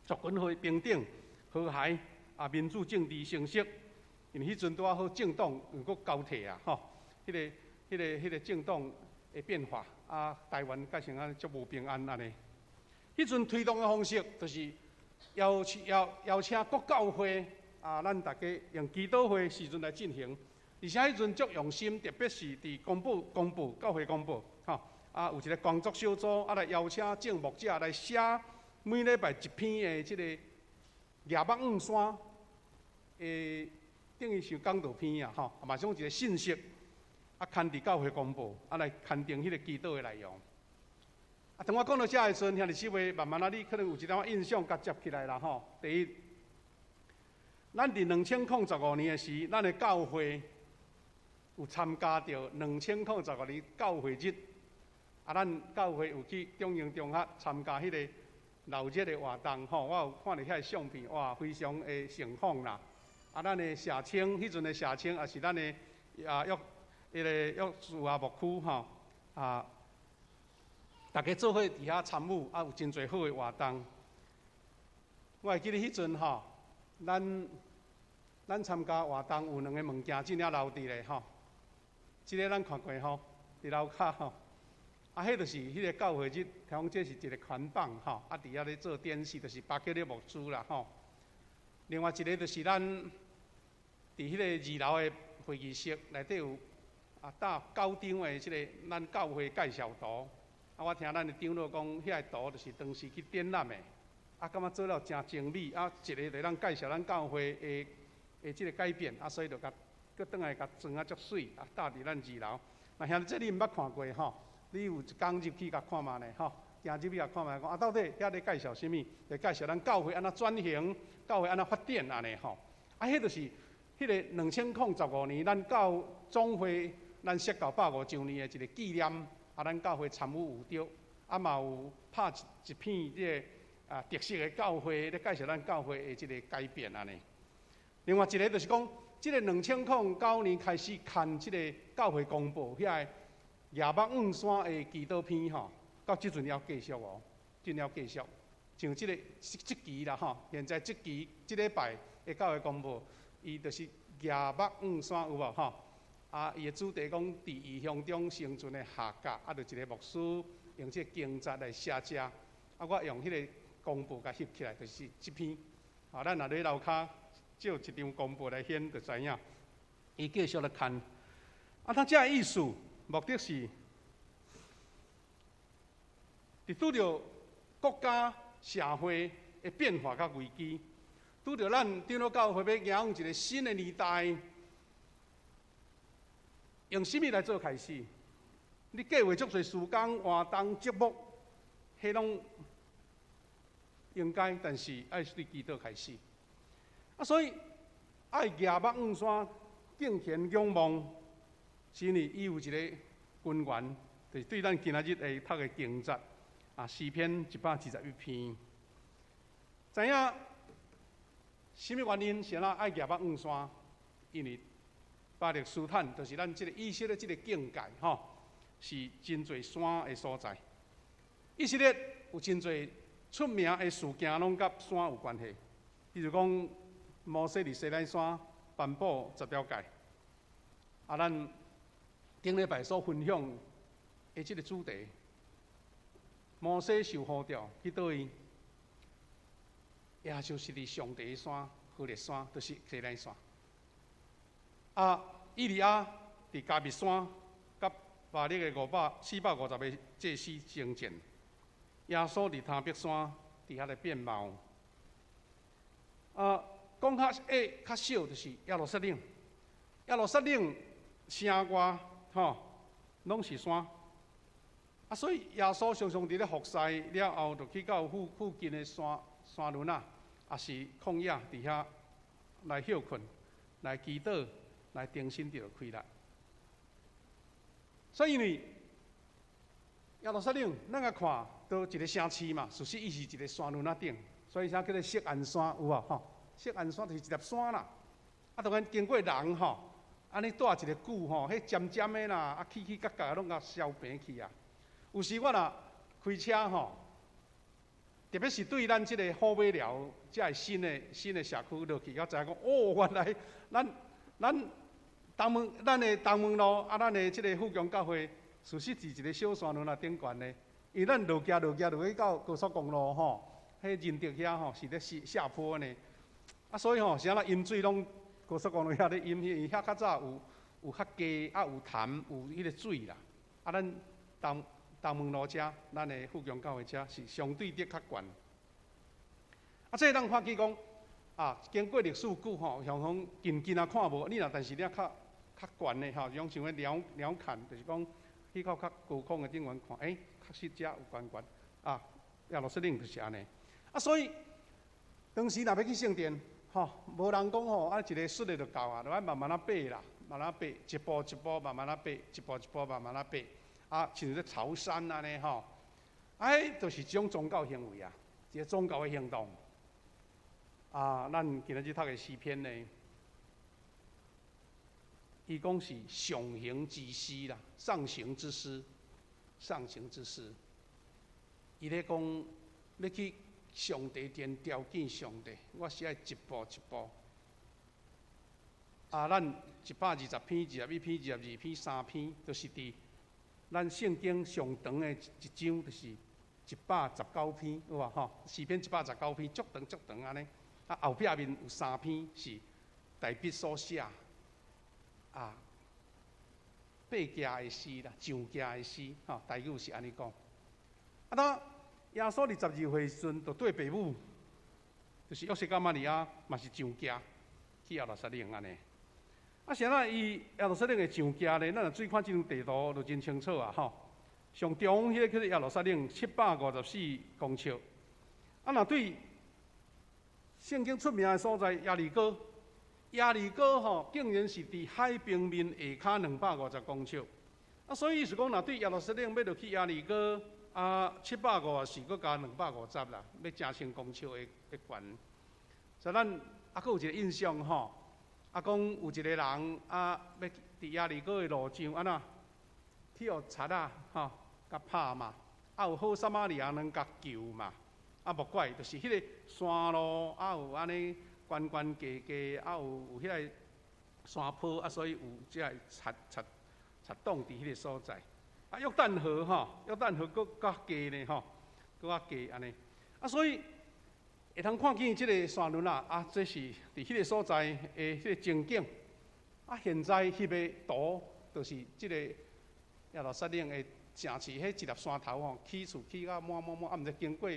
族群會平等、和諧啊，民主政治成熟。因為彼陣拄仔好政黨又閣交替啊，吼，彼個政黨的變化啊，台灣改成按呢足無平安按呢。彼陣推動的方式就是邀請各教會啊，咱大家用祈禱會時陣來進行，而且彼陣足用心，特別是佇公布教會公布，吼啊，有一個工作小組啊來邀請眾牧者來寫每禮拜一篇的這個舉目向山的，等於像講道篇啊，吼，嘛種一個信息啊，刊佇教會公布，啊來刊登彼個祈禱的內容。啊，當我講到遮的時陣，兄弟姊妹，慢慢仔，你可能有一點仔印象共接起來啦，吼。第一，咱佇2015年的時，咱的教會有參加著2015年教會日，啊，咱教會有去中英中學參加彼個鬧熱的活動，吼，我有看著遐个相片，哇，非常的盛況啦。啊，咱的社青，彼陣的社青，也是咱的啊約彼个約書亞牧區吼，啊。大家做伙佇遐參與，啊，有真濟好的活動。我會記得彼陣吼，咱參加活動有兩个物件真正留佇咧吼。這个咱看過吼，佇樓跤吼。啊，彼就是彼个教會日，聽講這是一个看板吼，啊，佇遐咧做展示，就是巴克利牧師啦吼。另外一个就是咱佇彼个二樓的會議室內底有啊搭九張的這个咱教會介紹圖。啊，我聽咱的長老講，遐个圖就是當時去展覽的，啊，感覺做了誠精美，啊，一个就咱介紹咱教會的這个改變，啊，所以就共閣轉來共裝啊足媠，啊，搭佇咱二樓。若兄弟這你毋捌看過吼，你有一工入去共看覓咧吼，行入去共看覓講啊，到底遐咧介紹啥物？就介紹咱教會按怎轉型，教會按怎發展按呢吼。啊，彼就是彼个2015年咱教總會咱設教150週年的一个紀念。啊，咱教會參與有著，啊嘛有拍一篇這个啊特色的教會咧介紹咱教會的這个改變按呢。另外一个就是講，這个2009年開始刊這个教會公報遐个舉目向山的祈禱篇吼，到這陣猶繼續哦，真猶繼續。像這个這期啦吼，現在這期這禮拜的教會公報，伊就是舉目向山有無吼？啊，伊的主題講佇異鄉中生存的夏甲，啊，就一个牧師用這个經節來寫這，啊，我用彼个公報共翕起來，就是這篇。啊，咱若咧樓跤借一張公報來顯，就知影。伊繼續來看，啊，他這个意思目的是，佇拄著國家社會的變化佮危機，拄著咱長老教會欲迎向一个新的年代。用啥物來做開始？你計劃足濟時間、活動、節目，彼攏應該，但是愛對祈禱開始。啊，所以愛舉目向山，敬虔仰望，是因為伊有一个根源，就是對咱今仔日會讀的經節啊，詩篇121篇。知影啥物原因？啥人愛舉目向山？因為巴勒斯坦就是咱這个以色列這个境界吼，是真濟山的所在。以色列有真濟出名的事件，攏佮山有關係。比如講，摩西佇西奈山頒布十條誡，啊，咱頂禮拜所分享的這个主題，摩西受呼召去佗位，也就是佇上帝的山，何烈山，就是西奈山。啊，以利亞佇迦密山，佮巴力的450个祭司爭戰。耶穌佇他泊山，佇遐咧變貌。啊，講較較少，就是耶路撒冷。耶路撒冷城外吼，攏是山。啊，所以耶穌常常佇咧服侍了後，就去到附近的山山崙仔，抑是曠野，佇遐來歇睏、來祈禱、來重新著氣力。所以因為耶路撒冷，咱來看，都一个城市嘛，事實伊是一个山崙仔頂，所以啥叫做錫安山有無吼？錫安山就是一粒山啦。啊，當然經過人吼，按呢蹛一个久吼，彼尖尖的啦，啊起起角角攏共消平去啊。有時我若開車吼，特別是對咱這个虎尾寮遮个新的社區落去，才知影講哦，原來咱東門咱的東門路啊，咱的這个富強教會，事實佇一个小山崙仔頂懸的。因為咱落行落行落去到高速公路吼，彼仁德遐吼是咧下坡呢。啊，所以吼是按怎飲水攏高速公路遐咧飲，因為遐較早有較低啊，有潭有彼个水啦。啊，咱東門路遮，咱的富強教會遮是相對得較懸。啊，這咱看見講啊，經過歷史久吼，常常近近仔看無，你若但是你較較懸的吼，像像彼鳥鳥瞰，就是講去到較高空的頂懸看，欸，確實遮有懸懸啊，耶路撒冷就是按呢。啊，所以當時若欲去聖殿，吼，無人講吼，啊一个術的就夠啊，就愛慢慢仔爬啦，慢慢爬，一步一步慢慢仔爬，一步一步慢慢仔爬，啊，親像咧朝山按呢吼，啊，彼就是一種宗教行為啊，一个宗教的行動。啊，咱今仔日讀的詩篇呢，伊講是上行之詩啦，上行之詩，上行之詩。伊咧講欲去上帝殿朝見上帝，我是愛一步一步。啊，咱120篇、21篇、22篇、三篇，都是佇咱聖經上長的一章，就是119篇，有無吼？詩篇一百十九篇，足長足長按呢。啊，後壁面有三篇是大衛所寫，啊，爬行的詩啦，上行的詩，吼，台語是按呢講。啊，當耶穌22歲時陣，就綴爸母，就是約瑟佮瑪利亞，嘛是上行去耶路撒冷按呢。啊，啥人伊耶路撒冷的上行咧？咱若注意看這張地圖，就真清楚啊，吼。上中彼个叫做耶路撒冷，754公尺。啊，若對聖經出名的所在耶利哥，耶利哥吼，竟然是佇海平面下跤250公尺。啊，所以意思講，若對耶路撒冷欲落去耶利哥，啊，750是閣加兩百五十啦，欲成千公尺的懸。所以咱猶閣有一个印象吼，啊，講有一个人啊，欲佇耶利哥的路上按怎去予賊仔吼，共拍嘛，啊有好撒瑪利亞人共救嘛。啊，莫怪，就是彼个山路啊，有按呢懸懸低低，啊有有彼个山坡，啊，所以有這个賊賊賊擋佇彼个所在。啊，約旦河吼，約旦河閣較低呢吼，閣較低按呢。啊，所以會通看見這个山崙仔，啊，這是佇彼个所在的彼个情景。啊，現在翕的圖就是這个耶路撒冷的城市，彼一粒山頭吼，起厝起甲滿滿滿，啊，毋知經過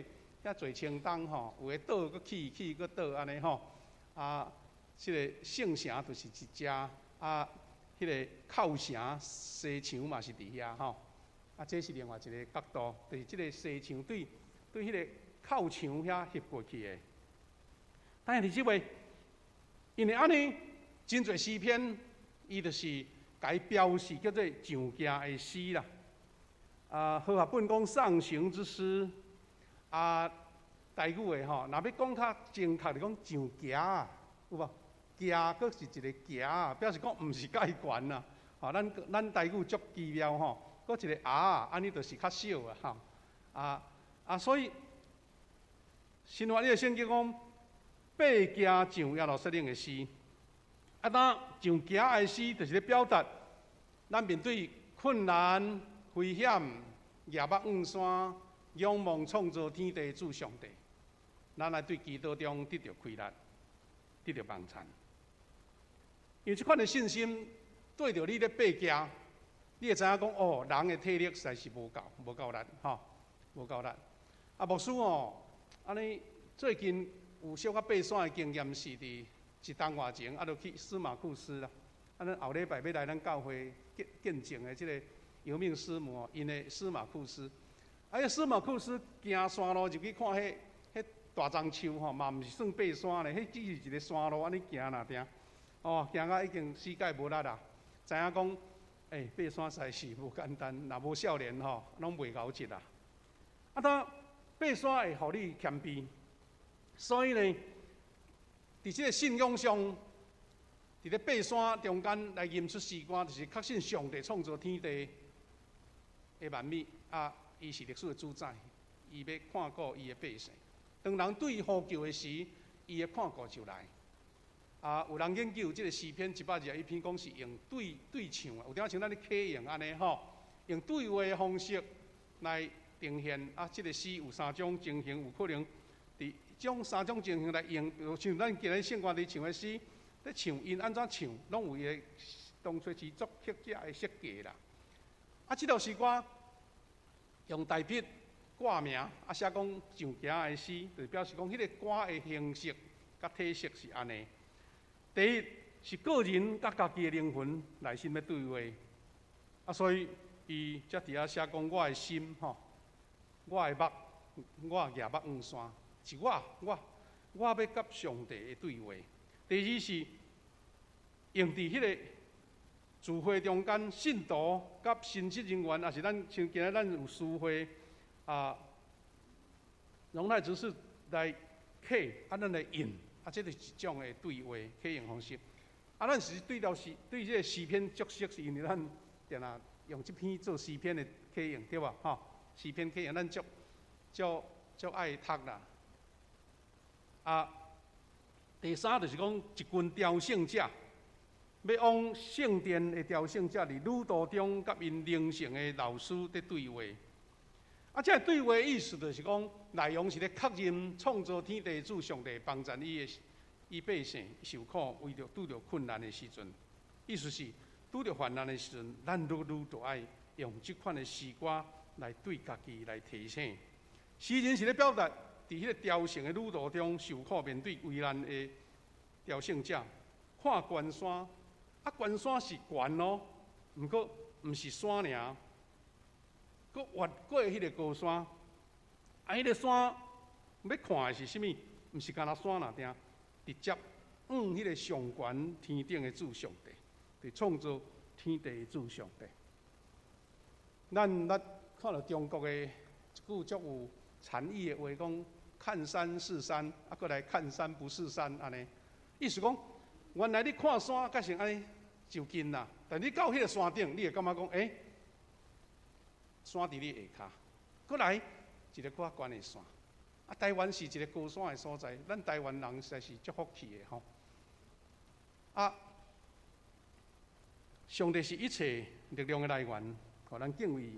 遐濟千冬吼，有的倒閣起，起閣倒按呢吼。啊，這个聖城就是一隻，啊，彼个靠城西牆嘛是佇遐吼。啊，這是另外一个角度，就是這个西牆對對彼个靠牆遐翕過去的。但是佇這位，因為按呢，真濟詩篇，伊就是共伊標示叫做上行的詩啦。啊，和合本講上行之詩，啊，台語的吼，若欲講較正確，就講上行啊，有無？行閣是一个行，表示講毋是蓋懸啊。吼，咱台語足奇妙吼，閣一個鴨，按呢就是較少啊，吼。啊啊，所以新約的聖經講，爬行上耶路撒冷的詩，啊，當上行的詩，就是咧表達咱面對困難、危險、舉目望山，仰望創造天地的主上帝，咱來對祈禱中得著氣力，得著幫贊。因為這款的信心對著你咧爬行，你會知影講哦，人的體力實在是無夠，無夠力，吼，無夠力。啊，牧師哦，按呢最近有小可爬山的經驗是佇一冬外前，啊，就去司馬庫斯啦。啊，咱後禮拜欲來咱教會見見證的這个姚明師母哦，𪜶的司馬庫斯。啊，彼司馬庫斯行山路入去看彼彼大樟樹吼，嘛毋是算爬山咧，彼只是一个山路按呢行爾定。哦，行到已經膝蓋無力啦，知影講，欸，爬山實在是無簡單，若無少年吼，攏袂𠢕一啦。啊，當爬山會予你謙卑，所以呢，佇這个信仰上，佇咧爬山中間來吟出詩歌，就是確信上帝創造天地的萬物，啊，伊是歷史的主宰，伊欲看顧伊的百姓。當人對伊呼求的時，伊的看顧就來。啊，有人研究這个詩篇121篇，講是用對對唱的，有點像咱咧啟用按呢吼，用對話的方式來呈現。啊，這个詩有三種情形，有可能佇將三種情形來用，像咱今日聖歌佇唱的詩，咧唱𪜶按怎唱，攏有伊的當初是作曲者的設計啦。啊，這首詩歌用大筆掛名，啊寫講上行的詩，就表示講彼个歌的形式佮體式是按呢。第一是個人佮家己的靈魂內心欲對話，啊，所以伊才佇遐寫講我的心吼，我的目，我舉目望山，是我我我欲佮上帝的對話。第二是用佇彼个聚會中間，信徒佮神職人員，抑是咱像今仔咱有司會啊，榮太執事來啟，啊，咱來應。啊，這就是一種的對話啟用方式。啊，咱是對著詩對這个詩篇足熟，是因為咱定定用這篇做詩篇的啟用，對無？吼，詩篇啟用咱足足足愛讀啦。啊，第三就是講一群朝聖者，欲往聖殿的朝聖者佇旅途中，佮𪜶靈性的老師佇對話。啊，這个對話意思就是講，內容是咧確認創造天地主上帝幫贊伊的伊百姓受苦，為著拄著困難的時陣，意思是拄著患難的時陣，咱愈愈著愛用這款的詩歌來對家己來提醒。詩人是咧表達，佇彼个朝聖的旅途中受苦面對危難的朝聖者，看懸山，啊懸山是懸哦，毋過毋是山爾。閣越過彼个高山，啊，彼个山欲看的是啥物？毋是干焦山爾定，直接往彼个上懸天頂的主上帝，佇創造天地的主上帝。咱捌看著中國的一句足有禪意的話，講看山是山，啊，閣來看山不是山，按呢。意思講，原來你看山閣是按呢就近啦，但你到彼个山頂，你會感覺講，欸，山佇你下跤，閣來一个較懸的山。啊，台灣是一个高山的所在，咱台灣人實在是足福氣的吼。啊，上帝是一切力量的來源，予咱敬畏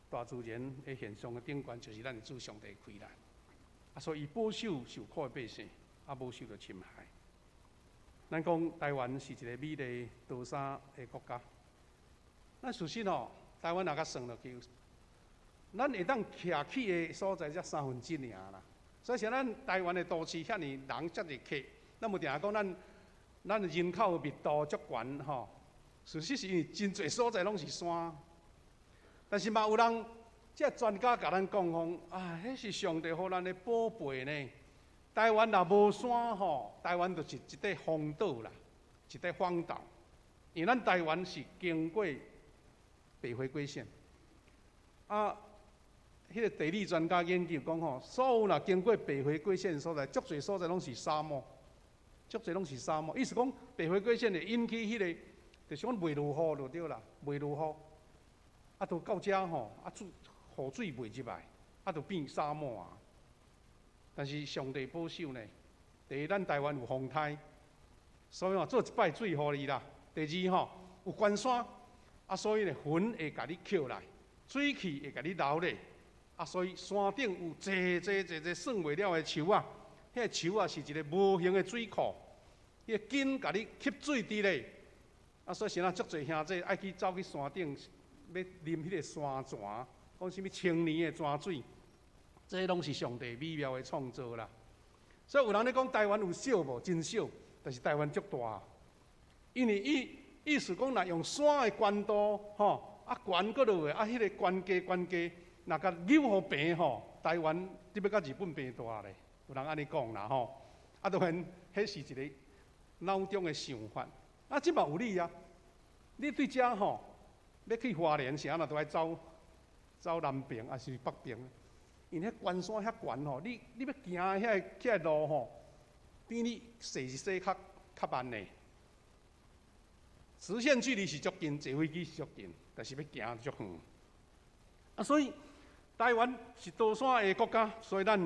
大自然的現象的頂懸，就是咱的主上帝的氣力。啊，所以伊保守受苦的百姓，啊，無受著侵害。咱講台灣是一个美麗多山的國家，咱事實吼，台灣若共算落去，咱會當徛起的所在才三分之爾啦。所以像咱台灣的都市遐爾人遮濟客，咱無定定講咱咱的人口密度足懸吼。事實是因為真濟所在攏是山，但是嘛有人，這專家共咱講講，啊，彼是上帝予咱的寶貝呢。台灣若無山吼，台灣就是一塊荒島啦，一塊荒島。因為咱台灣是經過北回歸線，啊，彼个地理專家研究講吼，所有若經過北回歸線所在，足濟所在攏是沙漠，足濟攏是沙漠。意思講，北回歸線會引起彼个，就是講袂落雨就對啦，袂落雨。啊，都到遮吼，啊，水雨水袂入來，啊，就變沙漠啊。但是上帝保守呢，第一，咱台灣有風颱，所以吼做一擺水予你啦。第二吼有懸山，啊，所以呢雲會共你抾來，水汽會共你留咧，啊，所以山頂有濟濟濟濟算袂了的樹仔，彼个樹仔是一个無形的水庫，彼个根共你吸水佇咧，啊，所以是若足濟兄弟愛去走去山頂，欲啉彼个山泉，講啥物千年的泉水，這攏是上帝美妙的創造啦。所以有人咧講台灣有小無？真小，但是台灣足大，因為伊意思講，若用山的懸度吼，啊懸閣落去，啊彼个懸低懸低，若共扭予平吼，台灣得欲佮日本平大咧。有人按呢講啦吼，啊當然，彼是一个腦中的想法。啊，這嘛有理啊！你對遮吼，欲去花蓮是按怎都愛走走南爿，抑是北爿？因彼懸山遐懸吼，你欲行遐个路吼，比你踅一踅較較慢呢。直線距離是足近，坐飛機是足近，但是欲行足遠。啊，所以台灣是多山的國家，所以咱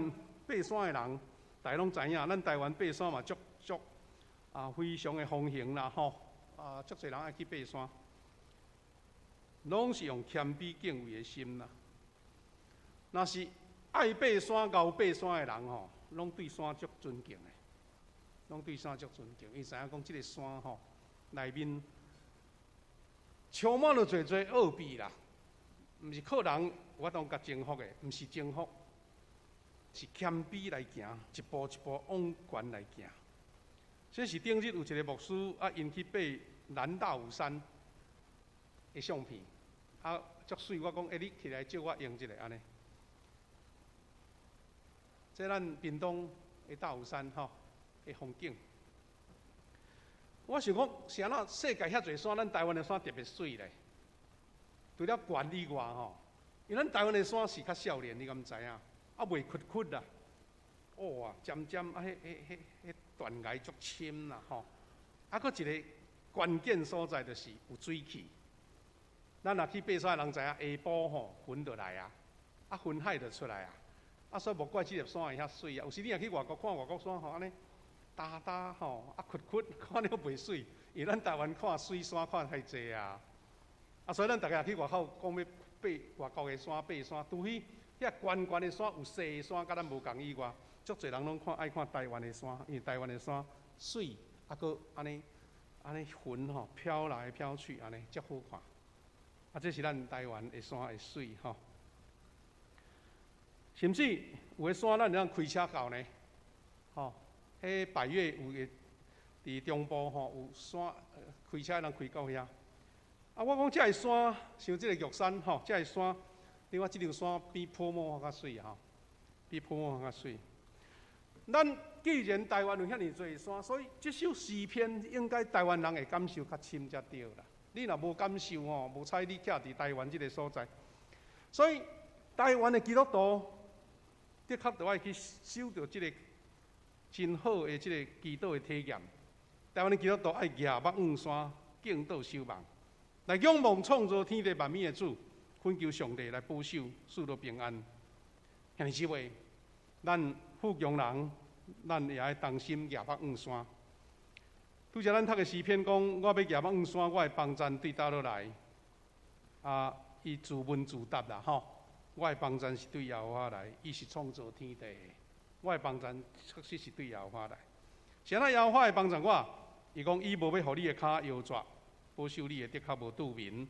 爬山的人，大家攏知影，咱台灣爬山嘛足足啊，非常的風行啦吼。啊，足濟人愛去爬山，攏是用謙卑敬畏的心啦。若是愛爬山、𠢕爬山的人吼，攏對山足尊敬的，攏對山足尊敬。伊知影講這个山吼內面充滿了濟濟奧秘啦，毋是靠人有法度共征服的，毋是征服，是謙卑來行，一步一步往懸來行。這是頂日有一个牧師啊，𪜶去爬南大武山的相片，啊，足媠。我講，欸，你起來借我用一下按呢。這咱屏東的大武山吼的風景。我想講，是按怎世界遐濟山，咱台灣的山特別媠咧。除了懸以外吼，因為咱台灣的山是較少年，你敢知影？啊，袂屈屈啦，哦啊，尖尖啊，彼彼彼彼斷崖足深啦吼。啊，閣一個關鍵所在就是有水汽。咱若去爬山的人知影，下晡吼雲就來啊，啊雲海就出來啊，啊所以無怪這粒山會遐媠啊。有時你若去外國看外國山吼，按呢焦焦吼，啊屈屈，看了袂媠。因為咱台灣看媠山看太濟啊，啊所以咱逐家若去外口講欲爬外國的山爬山，除非遐懸懸的山有細的山，佮咱無仝以外，足濟人攏看愛看台灣的山，因為台灣的山媠，啊閣按呢按呢雲吼飄來飄去，按呢足好看。啊，這是咱台灣的山的媠吼。甚至有的山咱會當開車到呢，吼，彼百岳有个佇中部吼有山，開車通開到遐。啊，我講這个山，像這个玉山吼，這个山，你看這條山比泡沫較媠吼，比泡沫較媠。咱既然台灣有遐爾濟山，所以這首詩篇應該台灣人會感受較深才對啦。你若無感受吼，無彩你徛佇台灣這个所在。所以台灣的基督徒的確著愛去受著這个真好的這个祈禱的體驗。台灣的基督徒愛舉目向山，敬禱守望，來仰望創造天地萬物的主，懇求上帝來保守，賜予平安。兄弟姊妹，咱富強人，咱也愛同心舉目向山。拄才咱讀的詩篇講，我欲舉目向山，我的幫贊對佗落來？啊，伊自問自答啦，吼！我的幫贊是對耶和華來，伊是創造天地的。我的幫贊確實是對耶和華來。是按怎耶和華會幫贊我？伊講伊無欲予你的跤搖折，保守你的的確無拄眠。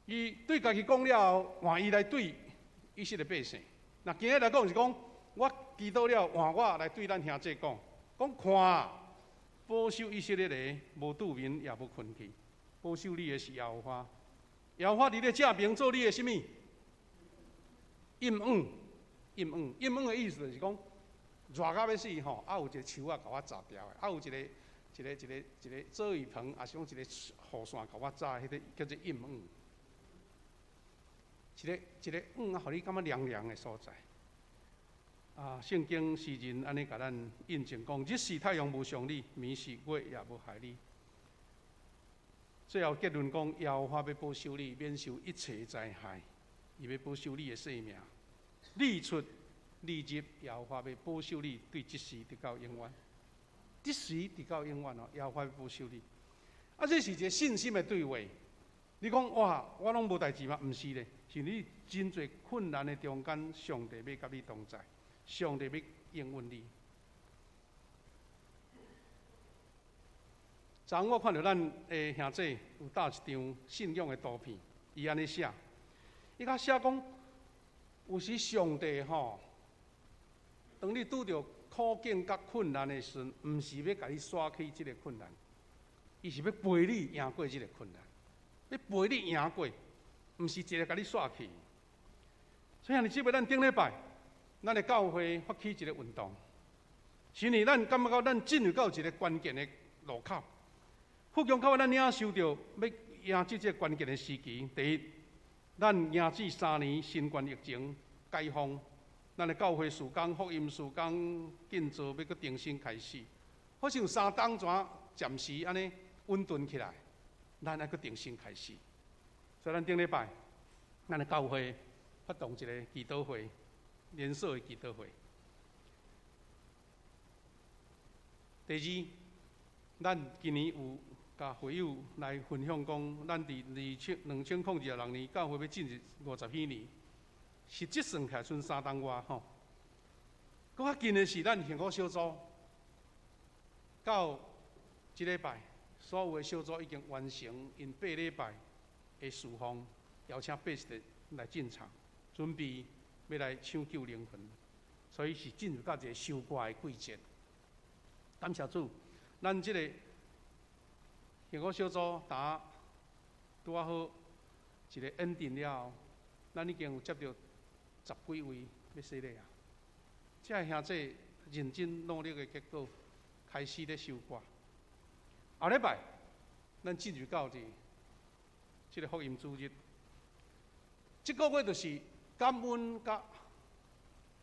伊對家己講了後，換伊來對以色列百姓。若今日來講是講，我祈禱了，換我來對咱兄弟講，講看，保守以色列的無拄眠也無睏去，保守你的是耶和華。耶和華佇你正爿做你的啥物？蔭影，蔭影，蔭影的意思就是講，熱到欲死吼，啊有一個樹仔共我遮牢的，啊有一个一个一个一个遮雨棚，抑是講一个雨傘共我遮，彼个叫做蔭影。一个一个影啊，予你感覺涼涼的所在。啊，聖經詩人按呢共咱印證講：日時太陽無傷你，暝時月也無害你。最後結論講，耶和華欲保守你，免受一切災害，伊欲保守你的性命。你出你入，耶和華欲保守你，對這時直到永遠。這時直到永遠哦，耶和華欲保守你。啊，這是一個信心的對話。你講哇，我攏無代誌嗎？毋是咧，是你真濟困難的中間，上帝欲佮你同在，上帝欲應允你。昨昏我看著咱的兄弟有貼一張信仰的圖片，伊按呢寫，伊共寫講，有時上帝吼，當你拄著苦境佮困難的時陣，毋是欲共你煞去這个困難，伊是欲陪你贏過這个困難，欲陪你贏過，毋是一个共你煞去。所以兄弟姊妹，咱頂禮拜，咱的教會發起一个運動，是因為咱感覺到咱進入到一个關鍵的路口。富強教會咱領受著欲迎接這个關鍵的時期。第一，咱迎接3年新冠疫情解封，咱的教會事工、福音事工建造欲閣重新開始，好像3冬怎暫時按呢穩頓起來，咱愛閣重新開始。所以咱頂禮拜，咱的教會發動一个祈禱會，連鎖的祈禱會。第二，咱今年有共會友來分享講，咱佇2026年教會欲進入50禧年，實質算起來賰3冬外吼。閣較近的是咱幸福小組，到這禮拜，所有的小組已經完成𪜶8禮拜的事奉，邀請80來進場，準備欲來搶救靈魂，所以是進入到一个收割的季節。感謝主，咱這个幸福小組打拄仔好一个恩典了後，咱已經有接著10幾位欲洗禮啊！這个兄弟認真努力的結果，開始咧收割。後禮拜，咱進入到佇這个福音主日，這个月就是感恩佮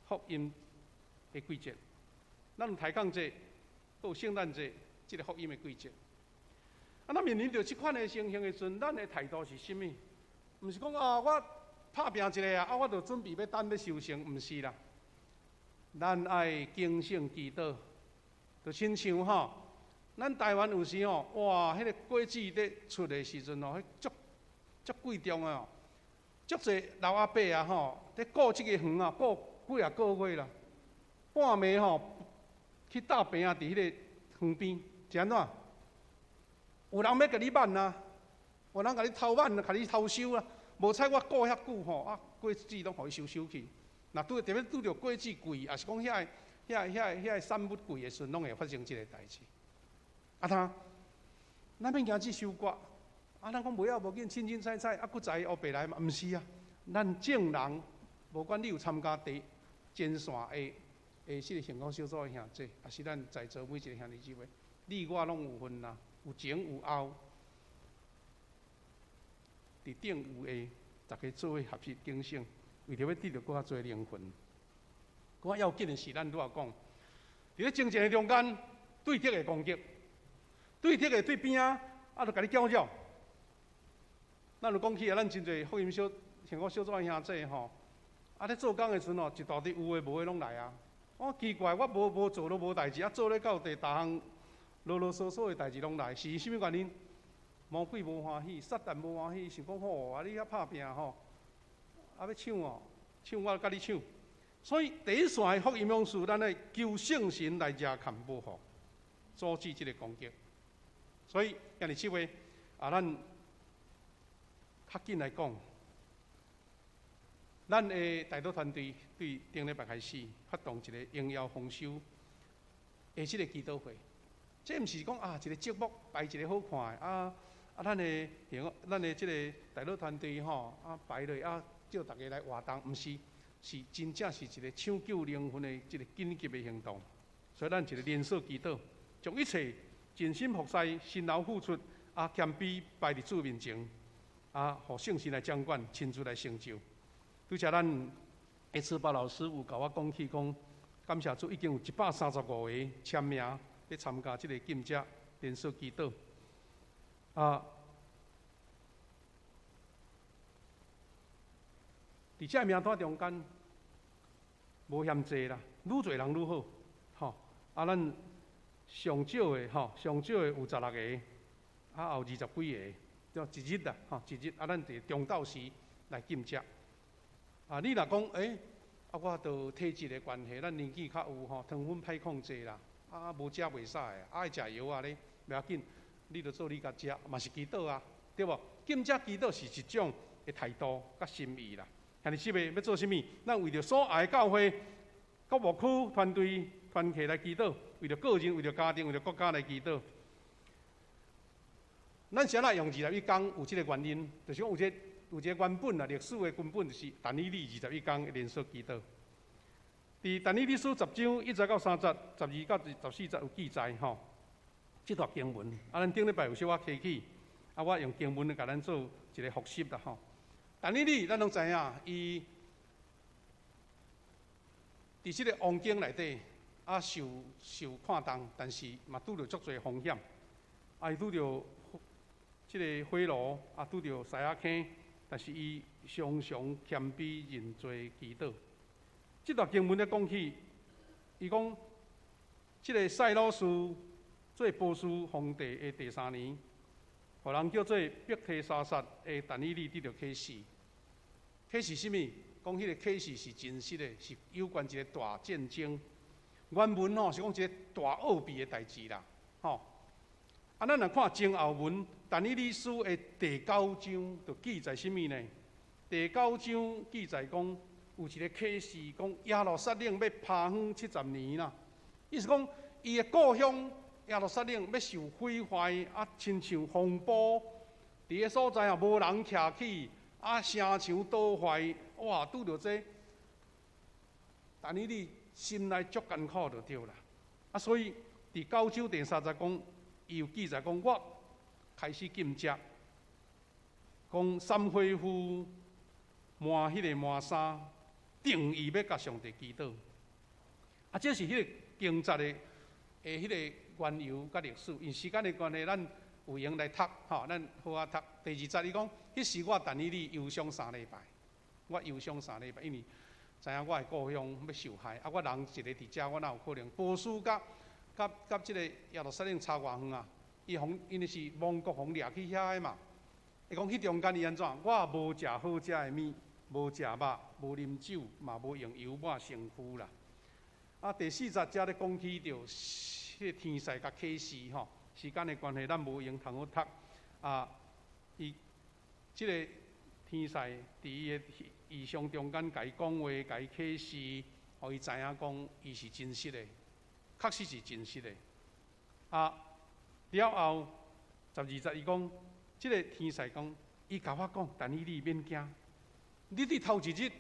福音的季節。咱有抬槓節，閣有聖誕節，這个福音的季節。啊，咱面臨著這款的情形的時陣，咱的態度是啥物？毋是講啊，我拍拚一下啊，啊，我就準備欲等欲收成，毋是啦。咱愛警醒祈禱，就親像吼，咱台灣有時吼，哇，彼个果子咧出的時陣吼，彼足足貴重的哦，足濟老阿伯啊吼，咧顧這个園啊，顧幾若个月啦，半暝吼去搭棚仔佇彼个園邊，是按怎？有人欲共你挽啊，有人共你偷挽，共你偷收啊。無彩我顧遐久吼，啊，果子攏予伊收收去。若拄特別拄著果子貴，抑是講遐个、遐、遐、遐个產物貴的時陣，攏會發生這个代誌。啊，他，咱欲行去收割，啊，咱講袂要無緊，凊凊彩彩，啊，閣再烏白來嘛？毋是啊，咱眾人，無管你有參加第前線的的這个幸福小組的兄弟，抑是咱在座每一个兄弟姊妹，你我攏有份啊，有前有後，佇頂有下，逐家做伙合一警醒，為著欲得著閣較濟靈魂。閣較要緊的是，咱拄仔講，佇咧征戰的中間，對敵的攻擊，對敵的對邊仔，啊，就共你攪擾。咱有講起啊，咱真濟福音小幸福小組的兄弟吼，啊咧做工的時陣吼，一大堆有的無的攏來啊。我奇怪，我無無做都無代誌，啊做咧到第逐項囉囉嗦嗦的代誌攏來，是啥物原因？魔鬼無歡喜，撒旦無歡喜，想講吼，啊你遐拍拚吼，啊欲搶哦，搶我共你搶。所以第一線的福音勇士，咱愛求聖神來遮看保護，阻止這个攻擊。所以今日這位啊，咱較緊來講，咱的代禱團隊對頂禮拜開始發動一个榮耀豐收的這个祈禱會。這毋是講啊一个節目排一个好看的啊啊，咱的咱的這个代禱團隊吼啊排落啊叫逐家來活動，毋是，是真正是一个搶救靈魂的一个緊急的行動。所以咱一个連鎖祈禱，將一切盡心服侍、辛勞付出啊謙卑擺佇主面前，啊，予聖神來掌管，親自來成就。拄才咱的慈巴老師有共我講起講，感謝主已經有135個簽名欲參加這个禁食連鎖祈禱。啊，伫這名單中間，無嫌濟啦，愈濟人愈好，吼。啊，咱上少的吼，上少的有16個，啊，有20幾個，就一日啦，吼，一日。啊，咱佇中晝時來禁食。啊，你若講，欸，啊，我著體質的關係，咱年紀較有吼，糖分歹控制啦，啊，無食袂使的，啊，愛食藥仔咧，袂要緊，你著做你家食，嘛是祈禱啊，對無？禁食祈禱是一種的態度佮心意啦。兄弟姊妹欲做啥物？咱為著所愛的教會、各牧區團隊、團契來祈禱，為著個人、為著家庭、為著國家來祈禱。咱啥來用21工有這个原因，就是講有一個原本啊，歷史的根本就是但以理21工連續祈禱。佇但以理書10章1節到3節，12到14節有記載吼。這段經文，啊，咱頂禮拜有小可提起，啊，我用經文來共咱做一个複習啦吼。但以理，咱攏知影，伊佇這个王宮內底啊，受看重，但是嘛拄著足濟風險，啊，伊拄著這个火爐，啊，拄著獅仔坑，但是伊常常謙卑認罪祈禱。這段經文咧講起，伊講這个賽魯士做波斯皇帝的第三年，予人叫做伯提沙撒的但以理得著啟示。啟示啥物？講彼个啟示是真實的，是有關一个大戰爭。原文吼是講一个大奧秘的代誌啦，吼。啊，咱若看前後文，但以理書的第九章就記載啥物呢？第九章記載講有一个啟示，講耶路撒冷欲拋荒70年啦。意思講，伊的故鄉耶路撒冷欲受毀壞，啊，親像風暴，佇个所在啊，無人徛起，啊，城牆倒壞，哇，拄著這，但以理心內足艱苦就對啦。啊，所以佇九章第三節講，伊有記載講，我開始禁食，講三火夫換彼个麻衫，定意欲共上帝祈禱。啊，這是彼个經節的彼个緣由佮歷史。因時間的關係，咱有閒來讀，吼，咱好好讀。第二節伊講，彼時我但以理憂傷三禮拜，我憂傷三禮拜，因為知影我的故鄉欲受害，啊，我人一个佇遮，我哪有可能？波斯佮佮佮這个耶路撒冷差偌遠啊？伊予因為是亡國予掠去遐的嘛。伊講彼中間伊按怎？我無食好食的物，無食肉，無啉酒，嘛無用油抹身軀啦。啊，第四節才咧講起著彼个天使共啟示吼，時間的關係，咱無閒通好讀。啊，伊這个天使佇伊的異象中間共伊講話，共伊啟示，予伊知影講伊是真實的，確實是真實的。啊，了後12節伊講，這个天使講，伊共我講，但以理免驚，你佇頭一日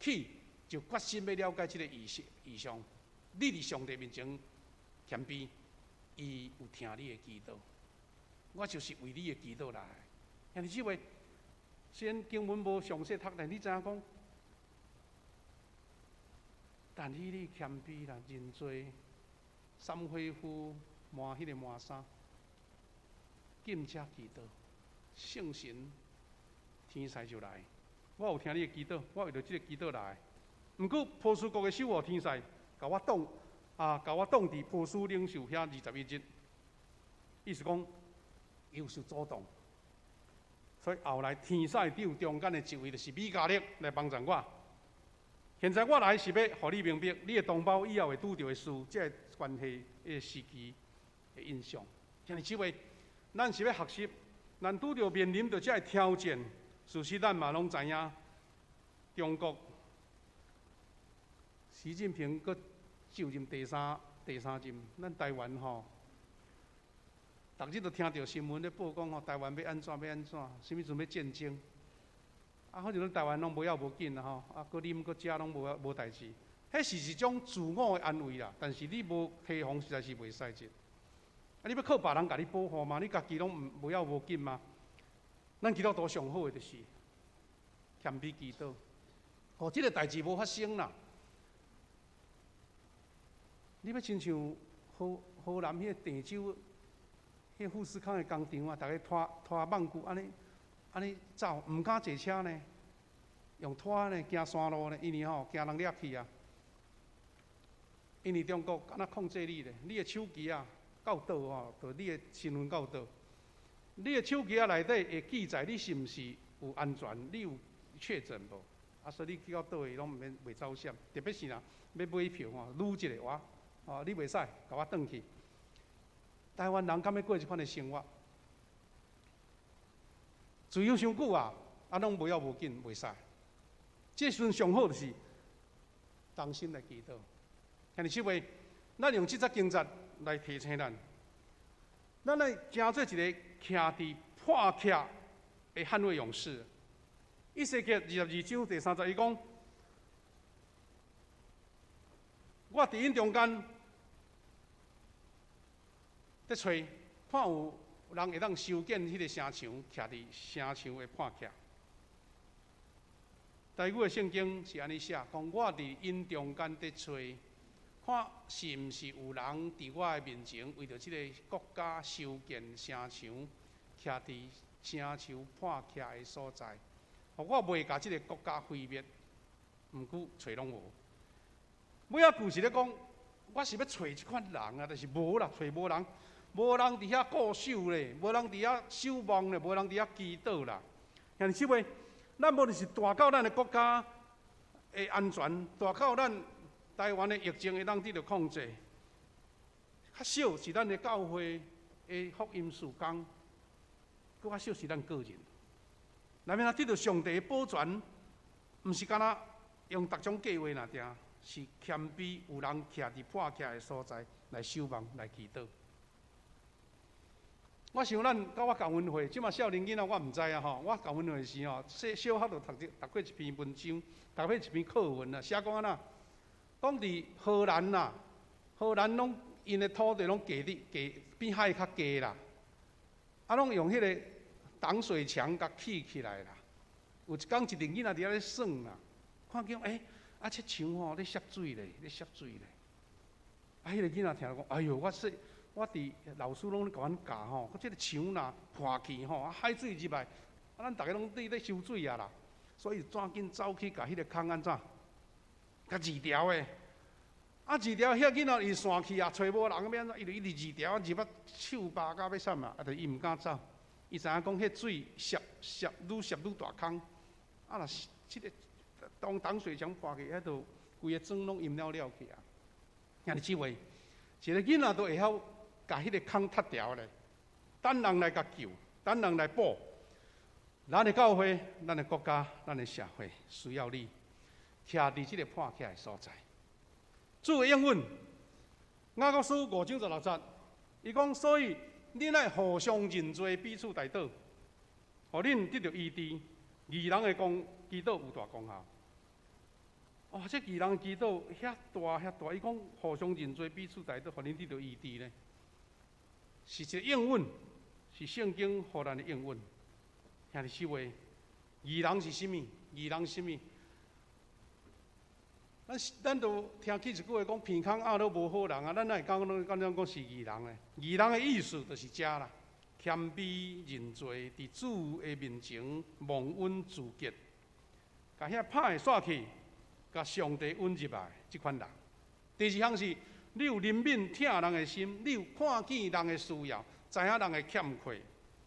起就決心欲了解這个異象，你佇上帝面前謙卑，伊有聽你的祈禱，我就是為你的祈禱來的。兄弟姊妹，雖然經文無詳細讀，但你知影講，但以理謙卑啦，認罪，三火夫換彼个麻衫，禁食祈禱，聖神天使就來。我有聽你的祈禱，我為著這个祈禱來。毋過波斯國的守護天使，共我擋啊，共我擋佇波斯領袖遐21日，意思講伊有受阻擋，所以後來天使長中間的一位就是米迦勒來幫助我。現在我來是欲予你明白，你的同胞以後會拄著的事，這个關係的時期的印象。兄弟姊妹，咱是欲學習，咱拄著面臨著這个挑戰，事實咱嘛攏知影，中國習近平閣就任第三任，咱台灣吼，逐日都聽著新聞咧報講吼，台灣欲按怎欲按怎，啥物陣欲戰爭，啊，好像咱台灣攏無要無緊啦吼，啊，閣啉閣食攏無代誌，彼是一種自我的安慰啦。但是你無提防，實在是袂使得。啊，你欲靠別人共你保護嗎？你家己攏毋無要無緊嗎？咱基督徒上好的就是謙卑祈禱，予這个代誌無發生啦。你欲親像河南彼个鄭州，彼个富士康的工廠啊，逐个拖拖網具按呢按呢走，毋敢坐車呢。用拖呢，行山路呢，因為吼驚人掠去啊。因為中國敢若控制你咧，你的手機啊到佗吼，就你的身份到佗。你的手機仔內底會記載你是毋是有安全，你有確診無？啊，所以你去到佗位攏毋免袂走閃，特別是若欲買票吼，擼一下哇，哦，你袂使，共我轉去。台灣人敢欲過這款的生活？自由傷久啊，啊，攏無要無緊，袂使。這時陣上好就是同心來祈禱。兄弟姊妹，咱用這節經節來提醒咱，咱來成做一个徛佇破隙的捍衛勇士。以西結22章第3節，伊講：我佇𪜶中間咧揣，看有人會當修建彼个城牆，徛佇城牆的破隙。台語的聖經是按呢寫，講我佇𪜶中間咧揣，看是毋是有人佇我的面前，為著這个國家修建城牆，徛佇城牆破隙的所在。我袂共這个國家毀滅，毋過揣攏無。尾仔句是咧講，我是欲揣這款人啊，但是無啦，揣無人，無人佇遐固守咧，無人佇遐守望咧，無人佇遐祈禱啦。兄弟姊妹，咱無論是大到咱的國家的安全，大到咱台灣的疫情會當得到控制，較小是咱的教會的福音事工，閣較小是咱個人。內面啊，得到上帝的保全，毋是干焦用逐種計劃爾定，是謙卑有人徛佇破隙的所在來守望、來祈禱。我想咱佮我共阮歲，這馬少年囡仔我毋知啊吼。我共阮歲時吼，小小學就讀一讀過一篇文章，讀過一篇課文啊，寫講按怎？講佇荷蘭啦，荷蘭攏𪜶的土地攏低佇低比海較低啦，啊，攏用彼个擋水牆共起起來啦。有一工一陣囡仔佇遐咧耍啦，看見欸，啊，這牆吼咧瀉水咧，咧瀉水咧。啊，彼个囡仔聽講，哎喲，我細我佇老師攏咧共阮教吼，這个牆若破去吼，啊海水入來，啊咱逐家攏佇咧收水啊啦。所以抓緊走去共彼个空按怎，共治牢的。啊，治牢遐囡仔伊散去啊，揣無人欲按怎，伊就一直治牢，入啊手巴甲欲啥嘛，啊，就伊毋敢走。伊知影講，彼水瀉瀉愈瀉愈大空，啊若是這个當擋水牆破去，彼就規个庄攏淹了了去啊！兄弟姊妹，一个囡仔都會曉共彼个空拆牢咧，等人來共救，等人來補。咱的教會、咱的國家、咱的社會需要你，徛佇這个破隙的所在。主的應允，雅各書5章16節，伊講，所以恁愛互相認罪，彼此代禱，予恁得著醫治。義人的功祈禱有大功效。哦，這義人祈禱遐大遐大，伊講互相認罪，彼此代禱，予恁得著醫治呢，是一個應允，是聖經予咱的應允。兄弟姊妹，義人是啥物？義人是啥物？咱咱都聽起一句話講，鼻空鴨都無好人啊！咱哪會講攏敢講是義人呢？義人的意思就是這啦，謙卑認罪，佇主的面前忘恩自潔，共遐歹的煞去，共上帝允入來，這款人。第二項是，你有憐憫疼人的心，你有看見人的需要，知影人的欠缺。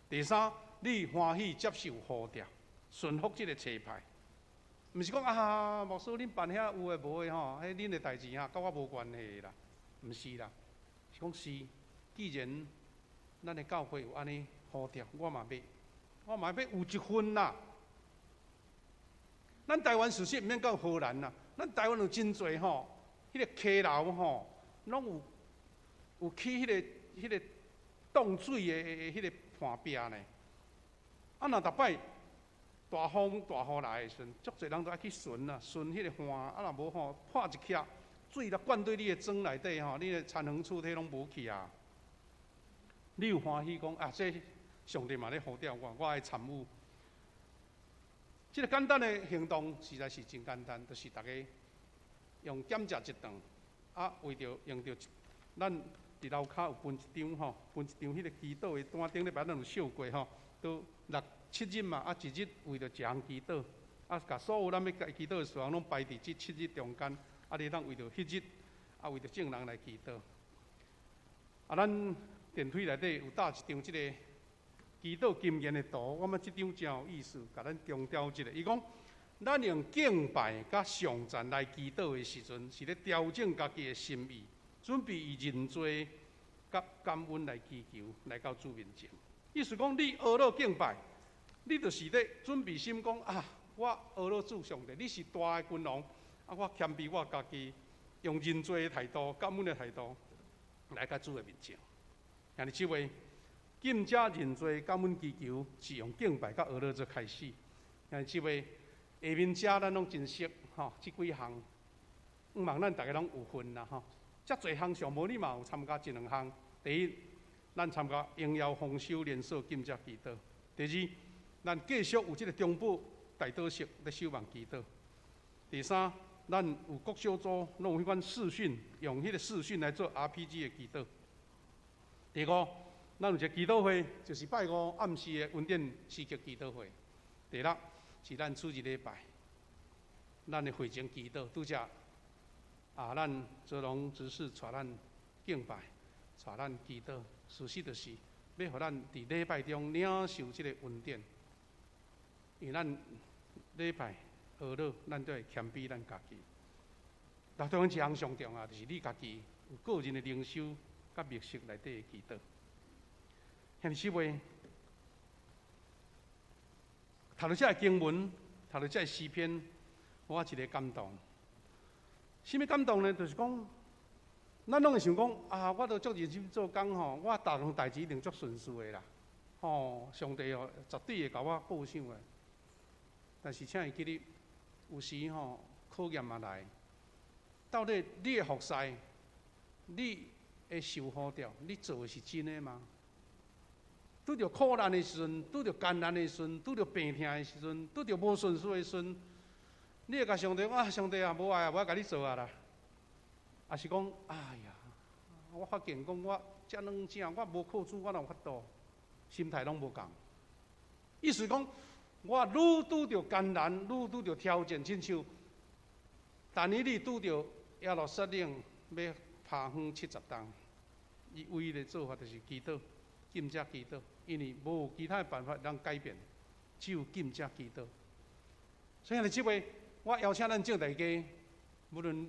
第三，你歡喜接受呼召，順服這个差派。毋是講啊，牧師恁辦遐有的無的吼，彼恁的代誌哈，佮我無關係啦，毋是啦，是講是，既然咱的教會有按呢呼召，我嘛欲，我嘛欲有一份啦。咱台灣事實毋免到荷蘭啦，咱台灣有真濟吼，彼个溪流吼，攏有有起彼个彼个擋水的彼个岸壁呢。啊，若逐擺大風大雨來的時陣，足濟人都愛去巡啊，巡彼个岸，啊若無吼破一隙，水若灌對你的庄內底吼，你的田園厝體攏無去啊。你有歡喜講啊？這上帝嘛咧呼召我，我愛參與。這个簡單的行動實在是真簡單，就是逐家用減食一頓，啊，為著用著咱佇樓跤有分一張吼，分一張彼个祈禱的單，頂禮拜咱有秀過吼，都六七日嘛，啊，一日為著一項祈禱，啊，共所有咱欲祈禱的事項攏排佇這7日中間，啊，你通為著彼日，啊，為著眾人來祈禱。啊，咱電梯內底有貼一張這个祈禱經驗的圖，我感覺這張真有意思，共咱強調一下。伊講，咱用敬拜佮頌讚來祈禱的時陣，是咧調整家己的心意，準備以認罪佮感恩來祈求，來到主面前。意思講，你呵咾敬拜，你就是咧準備心講啊，我呵咾主上帝，你是大的君王，啊，我謙卑我家己，用認罪的態度、感恩的態度來到主的面前。兄弟姊妹，禁食認罪、感恩祈求，是用敬拜佮呵咾做開始。兄弟姊妹，下面遮咱攏真熟吼，這幾項，毋望咱逐个攏有份啦吼。遮濟項上無你嘛有參加一兩項。第一，咱參加榮耀豐收連鎖禁食祈禱；第二，咱繼續有這个中保代禱室咧守望祈禱；第三，咱有各小組攏有彼款視訊，用彼个視訊來做 RPG 的祈禱。第五，咱有一个祈禱會，就是拜五暗時的恩典時刻祈禱會。第六，是咱主日禮拜，咱的會前祈禱，拄則啊，咱澤龍執事帶咱敬拜，帶咱祈禱，事實就是欲予咱佇禮拜中領受這个恩典，因為咱禮拜呵咾，咱都會謙卑咱家己。當中一項上重要，就是你家己有個人的靈修佮默想內底的祈禱。兄弟姊妹，讀著這个經文，讀著這个詩篇，我一个感動。啥物感動呢？就是講，咱攏會想講啊，我都足認真做工吼，我逐項代誌一定足順遂的啦。吼，上帝哦，絕對會共我保守的。但是，請會記得，有時吼考驗嘛來，到底你的服侍，你會受呼召，你做的是真的嗎？拄著苦難的時陣，拄著艱難的時陣，拄著病痛的時陣，拄著無順遂的時陣，你會共上帝講啊，上帝啊，無愛啊，無愛共你做啊啦。抑是講，哎呀，我發現講我遮軟正，我無靠主，我哪有法度？心態攏無仝。意思講，我愈拄著艱難，愈拄著挑戰，親像但以理拄著耶路撒冷欲拍昏70冬，伊唯一的做法就是祈禱，禁食祈禱，因為無其他的辦法通改變，只有禁食祈禱。所以兄弟姊妹，我邀請咱眾大家，無論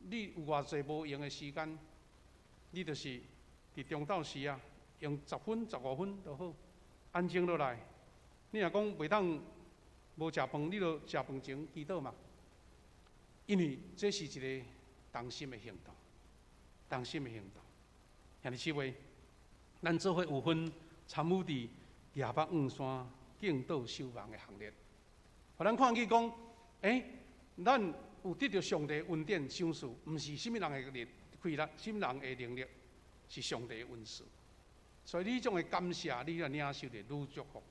你有偌濟無閒的時間，你就是佇中晝時啊，用10分、15分就好，安靜落來。你若講袂當無食飯，你就食飯前祈禱嘛。因為這是一個同心的行動，同心的行動。兄弟姊妹，咱做伙有份參與佇舉目向山敬禱守望的行列。予咱看見講，欸，咱有得著上帝恩典賞賜，毋是啥物人的力、氣力，啥物人的能力，是上帝的恩賜。所以你彼種的感謝，你若領受著愈祝福，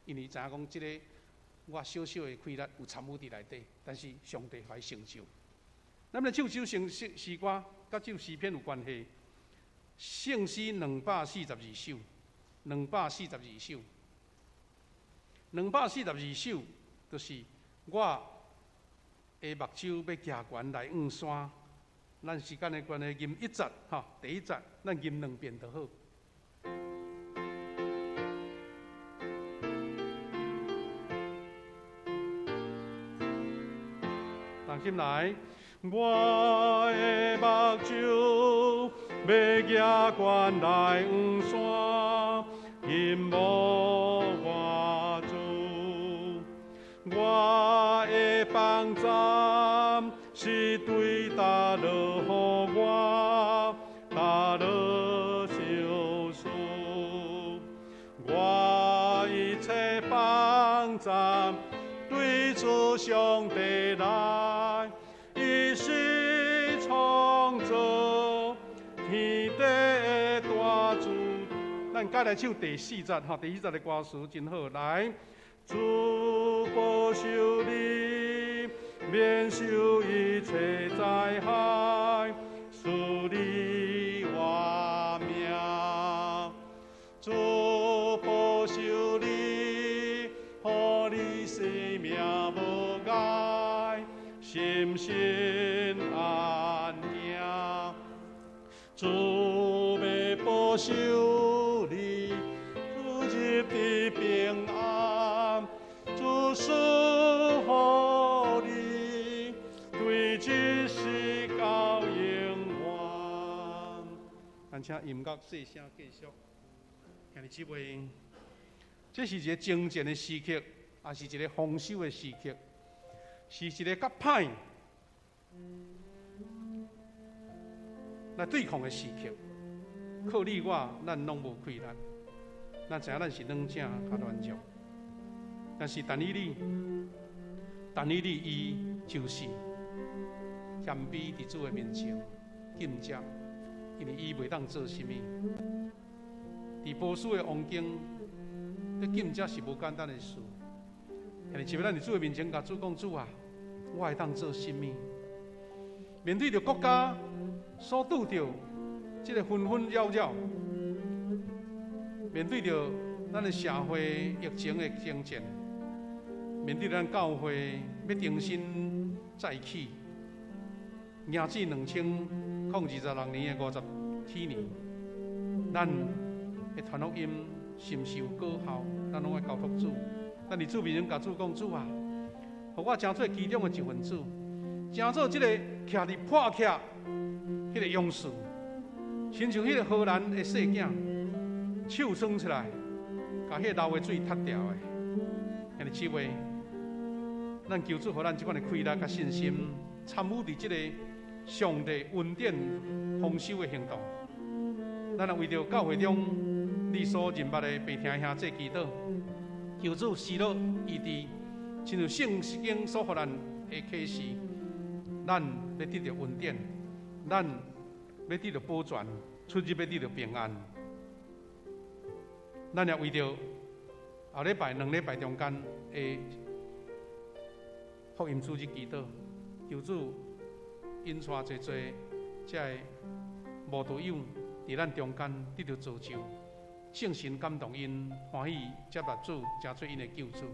因為知影講，這个我小小的氣力有參與佇內底，但是上帝來成就。咱來唱首聖詩詩歌，佮這首詩篇有關係。聖詩242首，242首，242首，就是我的目睭欲舉懸來向山。咱時間的關係，吟一節吼，第一節咱吟兩遍就好。同心來，我的目睭欲舉懸來向山，仰望我主，我的幫站是對佗落予我，佗落相思，我一切幫站對主上帝來，伊是創造天地的大主。咱再來唱第四節，吼，第四節的歌詞真好，來，主保守你，免受一切災害，賜你活命。主保守你，予你生命無心心安行。主欲保守你，出入伫平安，主赐予你，对这世到永远。咱请音乐细声继续。兄弟姊妹，这是一个征战的时刻，也是一个丰收的时刻，是一个较歹来对抗的时刻。靠你我，咱拢无气力。咱知影咱是软者较软弱，但是但以理，但以理伊就是谦卑伫主的面前禁食，因为伊袂当做啥物。伫波斯的王宫，咧禁食是无简单的事。但是，咱伫主的面前，共主讲：主啊，我会当做啥物？面对著国家所拄著这个纷纷扰扰，面对著咱的社会疫情的征战，面对咱教会欲重新再起，迎至2026年的50禧年，咱的传福音是毋是有果效？咱拢爱交托主。咱伫主面前共主讲：主啊，予我成做其中的一份子，成做这个徛伫破徛彼个勇士，亲像彼个荷兰的细囝，手伸出来，共彼个流的水踢掉的。兄弟姊妹，咱求主予咱这款的气力佮信心，参与伫这个上帝恩典丰收的行动。咱若为著教会中你所认捌的病疼兄弟祈祷，求主施乐医治，亲像圣经所予咱的启示，咱欲得著恩典，咱欲得著保全，出入欲得著平安。咱也为著后礼拜两礼拜中间的福音主日祈祷，求主引带济济这个慕道友伫咱中间得著造就，圣神感动𪜶欢喜接纳主，成做𪜶的救主。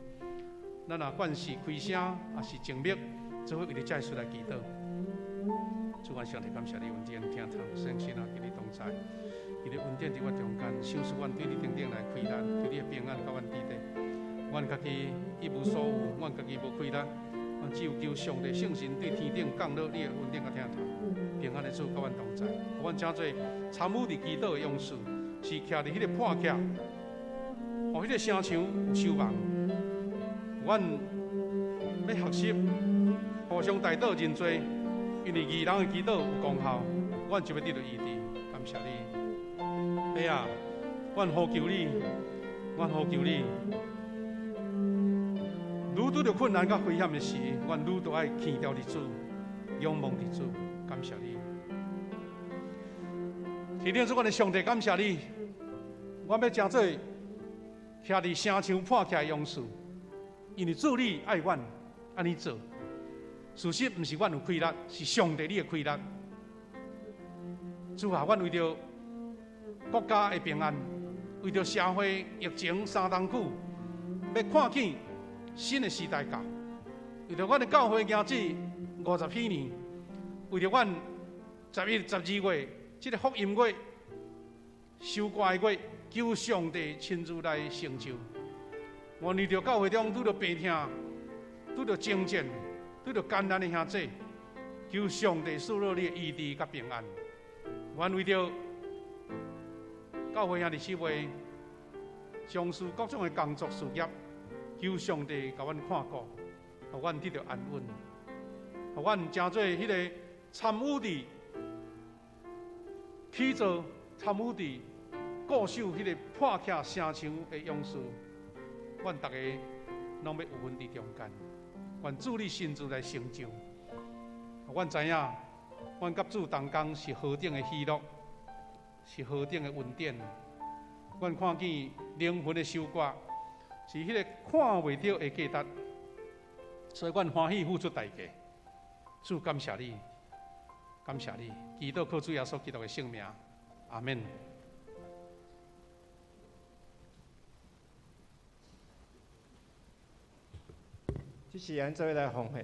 咱若管是开声，抑是静默，做伙为著这事来祈祷。主啊，上帝感谢你恩典疼痛，圣神啊，与你同在，伊的恩典伫我中间，赏赐阮对你顶顶来气力，对你的平安佮阮伫咧。阮家己一无所有，阮家己无气力，阮只有求上帝圣神对天顶降落你的恩典佮疼痛，平安的主佮阮同在，予阮成做参与伫祈祷的勇士，是徛伫彼个破徛，予彼个城墙有守望。阮欲学习互相代祷认罪，因为义人的祈祷有功效，阮就欲得著医治。感谢你，父啊，阮呼求你，阮呼求你。愈拄著困难佮危险的时，阮愈著爱倚牢伫主，仰望伫主。感谢你，天顶主，阮的上帝，感谢你。阮欲成做徛伫城墙破徛的勇士，因为主你爱阮按呢做。事实毋是阮有气力，是上帝你的气力。主啊，阮为著国家的平安，为著社会疫情三冬久，欲看见新的时代到，为著阮的教会行至50禧年，为著阮11、12月这个福音月、收割的月，求上帝亲自来成就。阮为著教会中拄著病痛、拄著征战、拄著艰难的兄弟，求上帝赐予你的医治佮平安。阮为著教会兄弟姊妹从事各种的工作事业，求上帝共阮看顾，予阮得著安稳，予阮成做彼个参与伫起造、参与伫固守彼个破徛城墙的勇士。阮逐个拢欲有份伫中间，愿主你亲自来成就。阮知影，阮佮主同工是何等的喜乐，是何等的恩典。阮看见灵魂的收割是彼个看袂著的价值，所以阮欢喜付出代价。主感谢你，感谢你，祈祷靠主耶稣基督的圣名，阿们。这时咱做伙来奉献。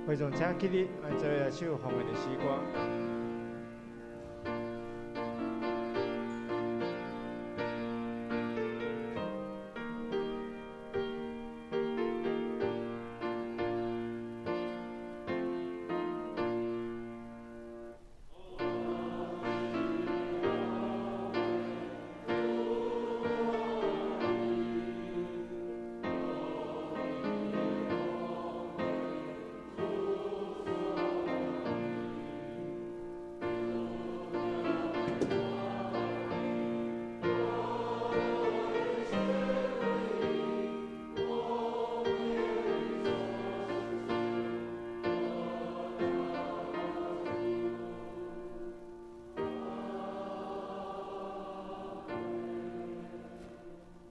會眾請起立，咱做伙來唱奉獻的詩歌。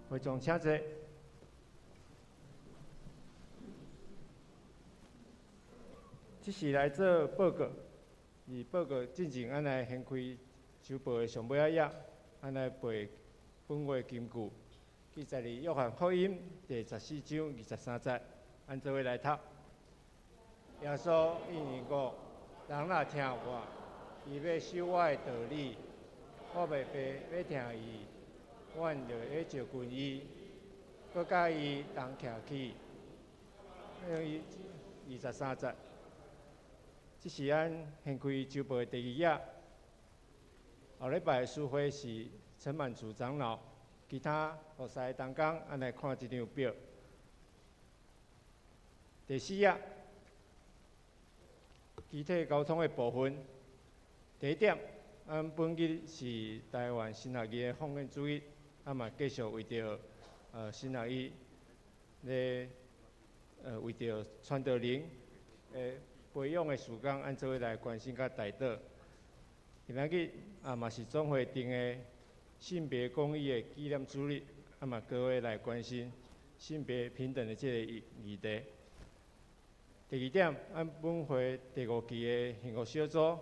會眾請坐。這是來做報告，而報告進前，咱來掀開週報的上尾仔頁，咱來背本月金句，記載佇約翰福音第14章23節，咱做伙來讀。耶穌應允講：人若聽我，伊欲守我的道理，我的爸欲疼伊。阮就會就近伊，閣佮伊同徛起。23節，這是咱掀開週報的第二頁。後禮拜的司會是陳滿祖長老，其他服侍同工，咱來看這張表。第四頁，肢體溝通的部分。第一點，咱本日是台灣神學院的奉獻主日。啊嘛，繼續為著神學院咧，為著傳道人培養的事工，按做伙來關心佮代禱。今仔日啊嘛是總會定的性別公益的紀念主日，啊嘛各位來關心性別平等的這個議題。第二點，按本會第五期的幸福小組，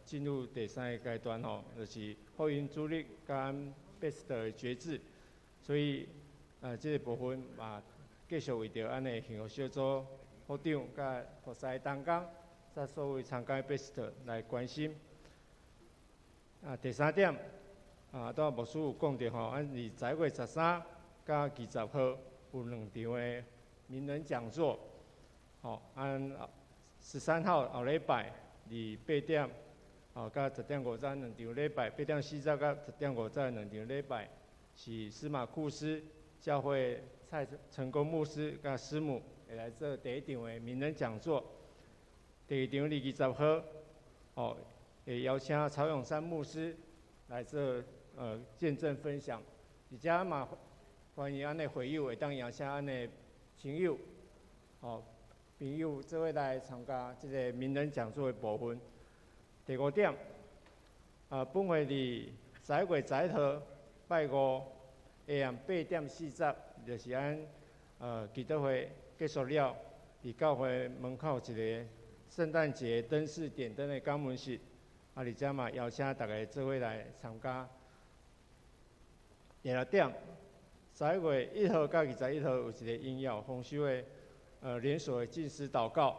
進入第三个階段吼，就是福音主日佮 best 的決志，所以這個部分嘛，繼續為著按的幸福小組副長佮服侍同工，佮所有參加 best 來關心。啊，第三點，啊，拄仔牧師有講著吼，按佇11月13佮20號有兩場的名人講座，吼，按13號後禮拜佇8點。哦，佮10點50兩場禮拜，8點40佮10點50兩場禮拜，是司馬庫斯教會蔡成功牧師佮師母會來做第一場的名人講座。第二場佇20號，哦，會邀請曹永山牧師來做見證分享。而且嘛，歡迎按的會友會當邀請按的親友、哦朋友做伙來參加這个名人講座的部分。第五點，啊，本會佇11月11號拜五下暗8點40，就是按祈禱會結束了，佇教會門口一个聖誕節燈飾點燈的感恩式，啊，而且嘛邀請大家做伙來參加。第六點，11月1號到21號有一个榮耀豐收的連鎖的禁食禱告。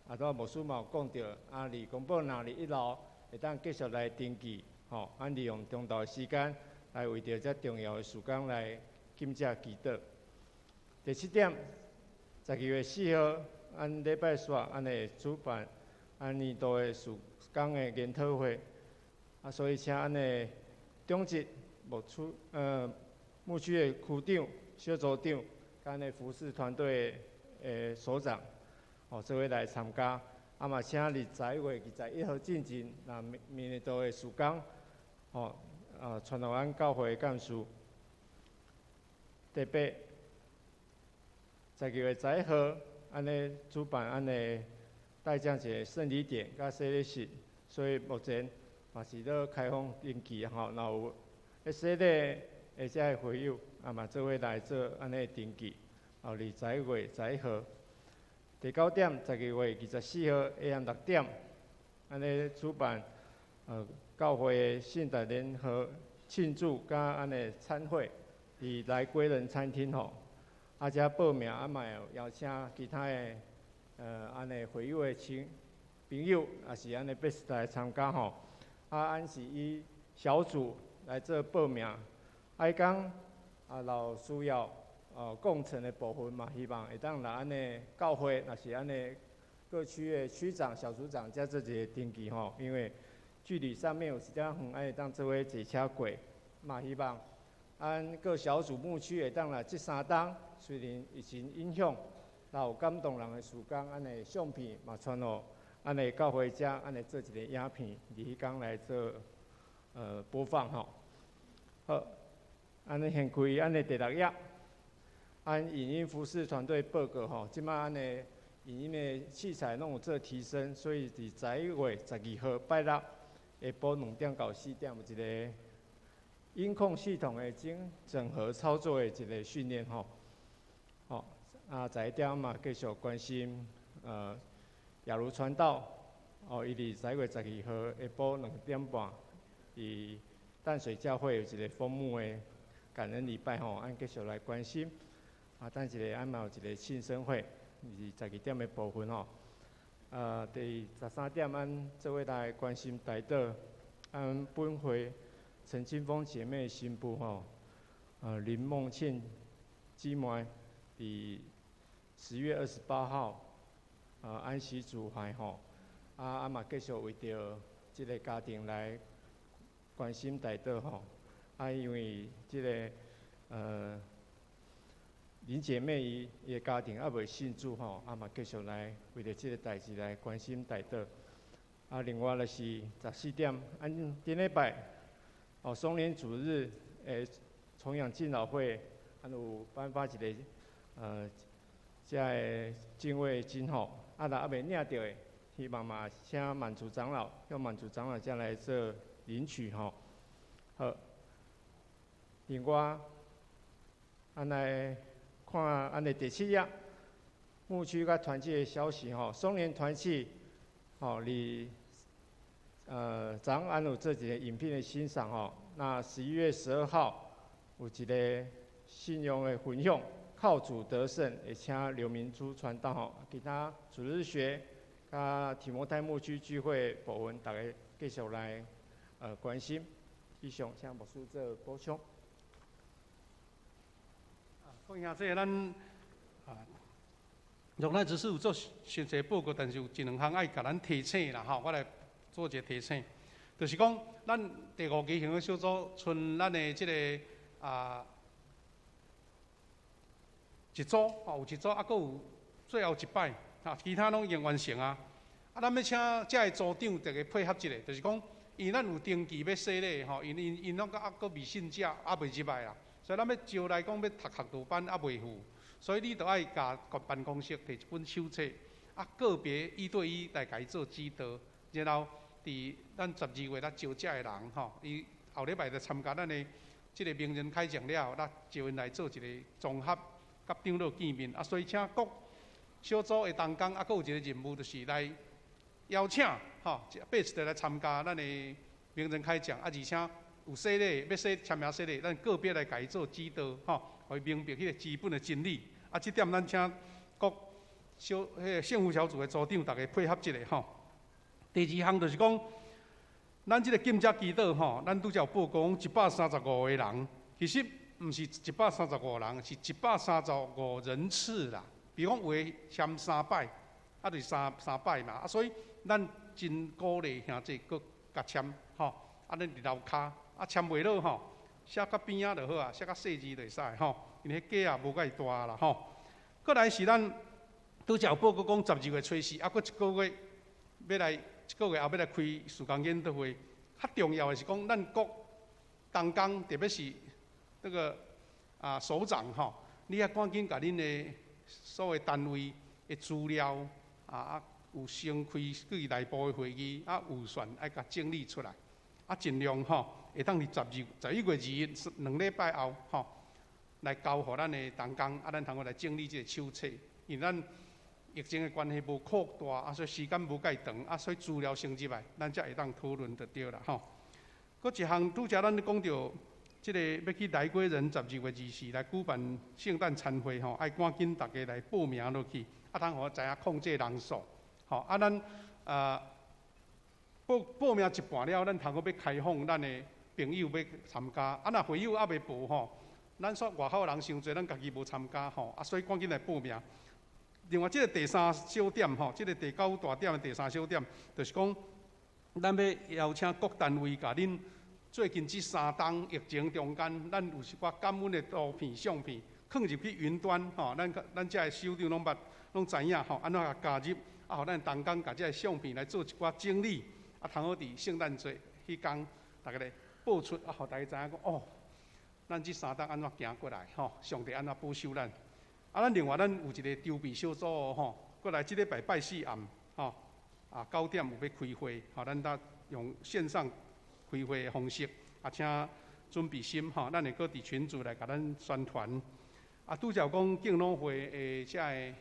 啊，拄仔牧師嘛有講著，啊，佇公布那佇一樓會當繼續來登記，吼，咱利用中晝的時間來為著這重要的事工來禁食祈禱。第七點，12月4號，按禮拜四，按會主辦按年度的事工的研討會，啊，所以請按的長執牧區牧區的區長、小組長，佮的服事團隊的所長。哦，做伙來參加，啊嘛，請佇11月21號進前，若明年度的事工，吼，啊，傳予阮教會的幹事。第八，12月11號，按呢主辦按呢代將一个聖禮典佮洗禮式，所以目前嘛是咧開放登記吼，若有咧洗禮的遮个會友，啊嘛做伙來做按呢登記，哦，佇11月11號。第九點，12月24號下暗6點，按呢主辦教會的聖誕聯合慶祝佮按呢餐會，佇來歸仁餐廳吼，啊，遮報名啊嘛會邀請其他的按呢會友的親朋友，也是按呢欲來參加吼。啊，按是以小組來做報名。啊，彼工啊，若需要工程的部分嘛，希望會當來按呢教會，若是按呢各區的區長、小組長才做一个登記吼，因為距離上面有一點遠，愛會當做伙坐車過，嘛希望按各小組牧區會當來這三冬，雖然疫情影響，若有感動人的事工，按呢相片嘛傳予按呢教會遮，按呢做一个影片，佇彼工來做播放吼。好，按呢現開按呢第六頁，按影音服事團隊報告吼，這擺按呢影音的器材攏有做提升，所以佇11月12號拜六下晡2點到4點有一个音控系統的整整合操作的一个訓練吼。吼，啊，11點嘛繼續關心亞如傳道，哦，伊佇11月12號下晡2點半，佇淡水教會有一个封牧的感恩禮拜吼，按繼續來關心。啊，等一下按嘛有一个慶生會，是12點的部分吼。第13點，按做伙來關心代禱，按本會陳清峰姐妹新婦吼，林夢倩姊妹，佇10月28號，安息主懷吼，啊啊嘛繼續為著這个家庭來關心代禱吼，啊因為這个林姐妹伊伊的家庭猶未信主吼，啊嘛繼續來為著這个代誌來關心代禱。啊，另外就是14點，按頂禮拜哦，松年主日的重陽敬老會，按有頒發一个這个敬畏金吼，啊若猶未領著的，希望嘛請滿足長老，向滿足長老遮來做領取吼。好，另外，按來看按呢第七頁，牧區佮團契的消息吼，松年團契吼，佇昨暗有做一个影片的欣賞吼。那11月12號有一个信仰的分享，靠主得勝，會請劉明珠傳道吼，其他主日學佮提摩太牧區聚會部分，大家繼續來關心。以上，請牧師做補充。講兄這个咱啊，若咱只是有做實際報告，但是有一兩項愛共咱提醒啦吼，我來做一个提醒，就是講咱第五期行小組，賰咱的這个啊一組吼，有一組，啊，閣有最後一擺，哈，其他攏已經完成啊。啊，咱欲請遮个組長逐个配合一下，就是講，因為咱有登記欲洗禮吼，因因𪜶攏閣猶閣未信者，猶未入來啦，所以咱欲招來講欲讀學道班，猶未赴，所以你著愛共辦公室提一本手冊，啊，個別一對一來共伊做指導，然後佇咱12月咱招遮个人吼，伊後禮拜就參加咱的這个名人開講了後，咱招𪜶來做一个綜合，佮長老見面，啊，所以請各小組的同工，啊，閣有一个任務，就是來邀請吼，80個來參加咱的名人開講，啊，而且有洗禮，欲洗簽名洗禮，咱個別來共伊做指導，吼，予伊明白彼个基本的真理。啊，這點咱請各小彼个聖父小組的組長，逐家配合一下吼。第二項就是講，咱這个禁食祈禱吼，咱拄才有報告講135個人，其實毋是135人，是135人次啦。比如講有的簽三擺，啊，就是三三擺嘛，啊，所以咱真鼓勵兄弟閣共簽吼，啊，咱佇樓跤啊簽袂落吼，寫較邊仔就好啊，寫較細字就會使吼，因為彼格仔無蓋大啦吼。閣來是咱拄才有報告講12月初四，啊，閣一个月欲來，一个月後欲來開事工研討會。較重要的是講，咱各同工，特別是那个啊首長吼，你愛趕緊共恁的所有單位的資料啊啊，有先開去內部的會議啊，預算愛共整理出來，啊，盡量吼會當佇11月2日2禮拜後吼，來交予咱的同工，啊，咱通好來整理這个手冊，因為咱疫情的關係無擴大，啊，所以時間無蓋長，啊，所以資料先入來，咱才會當討論就對啦吼。閣一項拄才咱咧講著，這个欲去來歸仁12月24來舉辦聖誕餐會吼，愛趕緊逐家來報名落去，啊，通予知影控制人數，吼，啊，咱報報名一半了，咱通閣欲開放咱的朋友欲參加，啊，若會友猶未報吼，咱煞外口人傷濟，咱家己無參加吼，啊，所以趕緊來報名。另外，這个第三小點吼，這个第九大點的第三小點，就是講，咱欲邀請各單位，共恁最近這三冬疫情中間，咱有一寡感恩的圖片、相片，囥入去雲端吼，咱咱遮的首長攏捌、攏知影吼，按怎共加入，啊，予咱同工共這个相片來做一寡整理，啊，通好佇聖誕節彼工，逐家來播出，啊，予大家知影講哦，咱這三冬按怎行過來吼，上帝按怎保守咱。啊，咱另外咱有一个籌備小組哦吼，過來這禮拜拜四暗吼，啊九點有欲開會，吼，咱搭用線上開會的方式，啊，請準備心吼，咱會閣佇群組來共咱宣傳。啊，拄才有講敬老會的遮个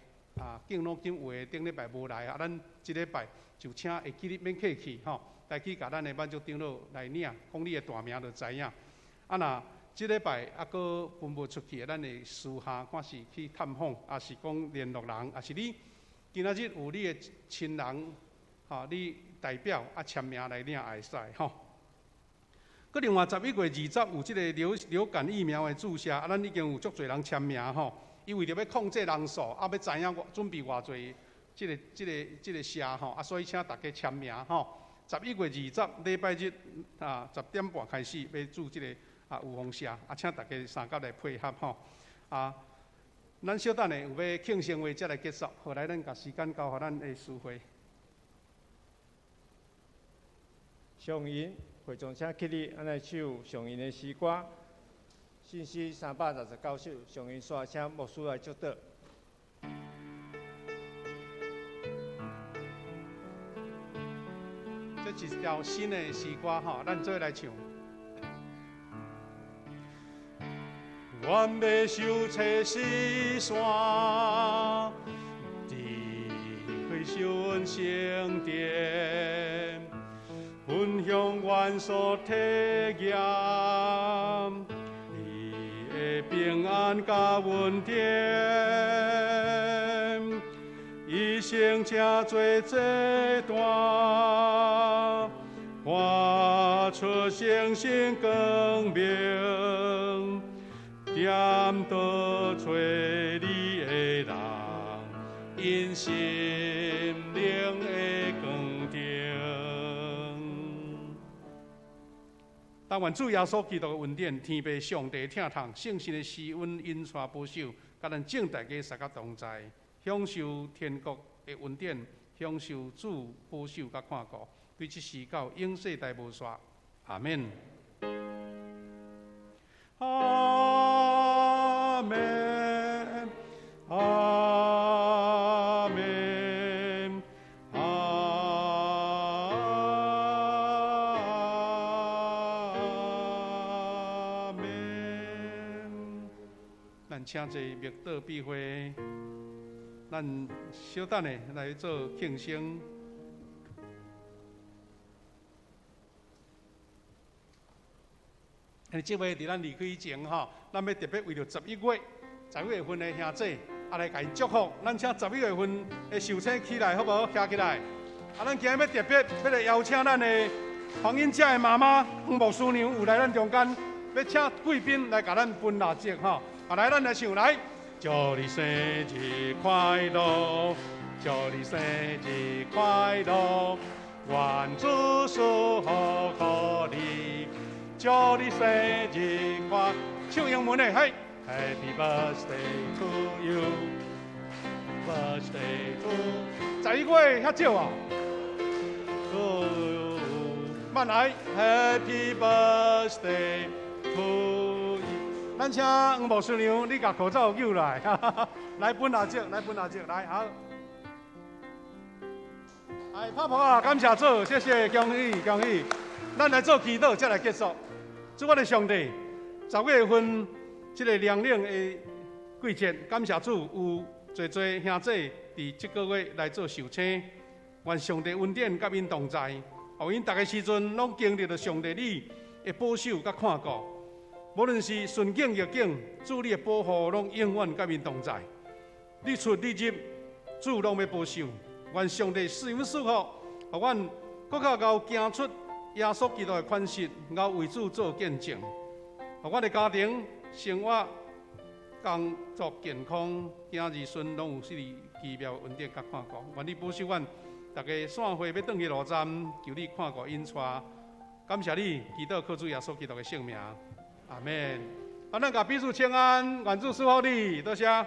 啊敬老金有的頂禮拜無來，啊，咱這禮拜就請會記得免客氣吼，來去共咱的滿足長老來領，講你的大名就知影。啊，若這禮拜猶閣分無出去，咱會私下看是去探訪，抑是講聯絡人，抑是你今仔日有你的親人，吼，你代表啊簽名來領也會使吼。閣另外11月20有這个流流感疫苗的注射，啊，咱已經有足濟人簽名吼。伊為著欲控制人數，啊，欲知影偌準備偌濟這个這个這个射吼，啊，所以請大家簽名吼。11月20禮拜日啊，10點半開始欲注這个。啊，預防射，啊，請大家相佮來配合吼。啊，咱小等下有欲慶生會才來結束，後來咱共時間交予咱的司會。上銀會眾請起立，咱來唱上銀的詩歌，信息369首，上銀煞請牧師來祝禱。這是一條新的詩歌吼，咱做伙來唱。阮欲守冊四山，智慧修恩聖殿，分享阮所體驗，你的平安佮恩典，一生請做祭壇，發出星星光明。點倒揣你的人，𪜶心靈的光燈。但願主耶穌基督的恩典、天父上帝疼痛、聖神的施恩引帶保守，佮咱眾大家相佮同在，享受天國的恩典，享受主保守佮看顧，對這時到永世代無煞。阿們。阿們，阿們，阿們。咱請坐默禱閉會，咱小等下來做慶生。這位佇咱離開以前吼，咱欲特別為著11月十一月份的兄姊，啊來共𪜶祝福。咱請十一月份的壽星起來，好無？徛起來。啊，咱今日欲特別欲來邀請咱的黃英姐的媽媽黃牧師娘有來咱中間，欲請貴賓來共咱分蠟燭吼。啊，來，咱來唱來，祝你生日快樂，祝你生日快樂，願主賜福予你。祝你生日快樂，唱英文的，嘿，Happy birthday to you，birthday to，11月遐少啊，to you，慢來，Happy birthday to you，咱請黃牧師娘，你共口罩揪來，來分蠟燭，來分蠟燭，來好。哎，拍噗仔，感謝主，謝謝，恭喜恭喜，咱來做祈禱，才來結束。主我的上帝，十月份這个涼冷的季節，感謝主有濟濟兄姊佇這个月來做壽星，願上帝恩典佮𪜶同在，予𪜶逐个時陣攏經歷著上帝你的保守佮看顧，無論是順境逆境，主你的保護攏永遠佮𪜶同在。你出你入，主攏欲保守。願上帝賜恩賜福，予阮閣較𠢕行出耶穌基督的款式，𠢕為主做見證。予阮的家庭生活、工作健康，囝兒孫攏有這个奇妙恩典佮看顧。願你保守阮，逐家散會欲轉去路站，求你看顧引帶。感謝你，祈禱靠主耶穌基督的聖名，阿門。好，咱共彼此請安，願主賜福你，多謝。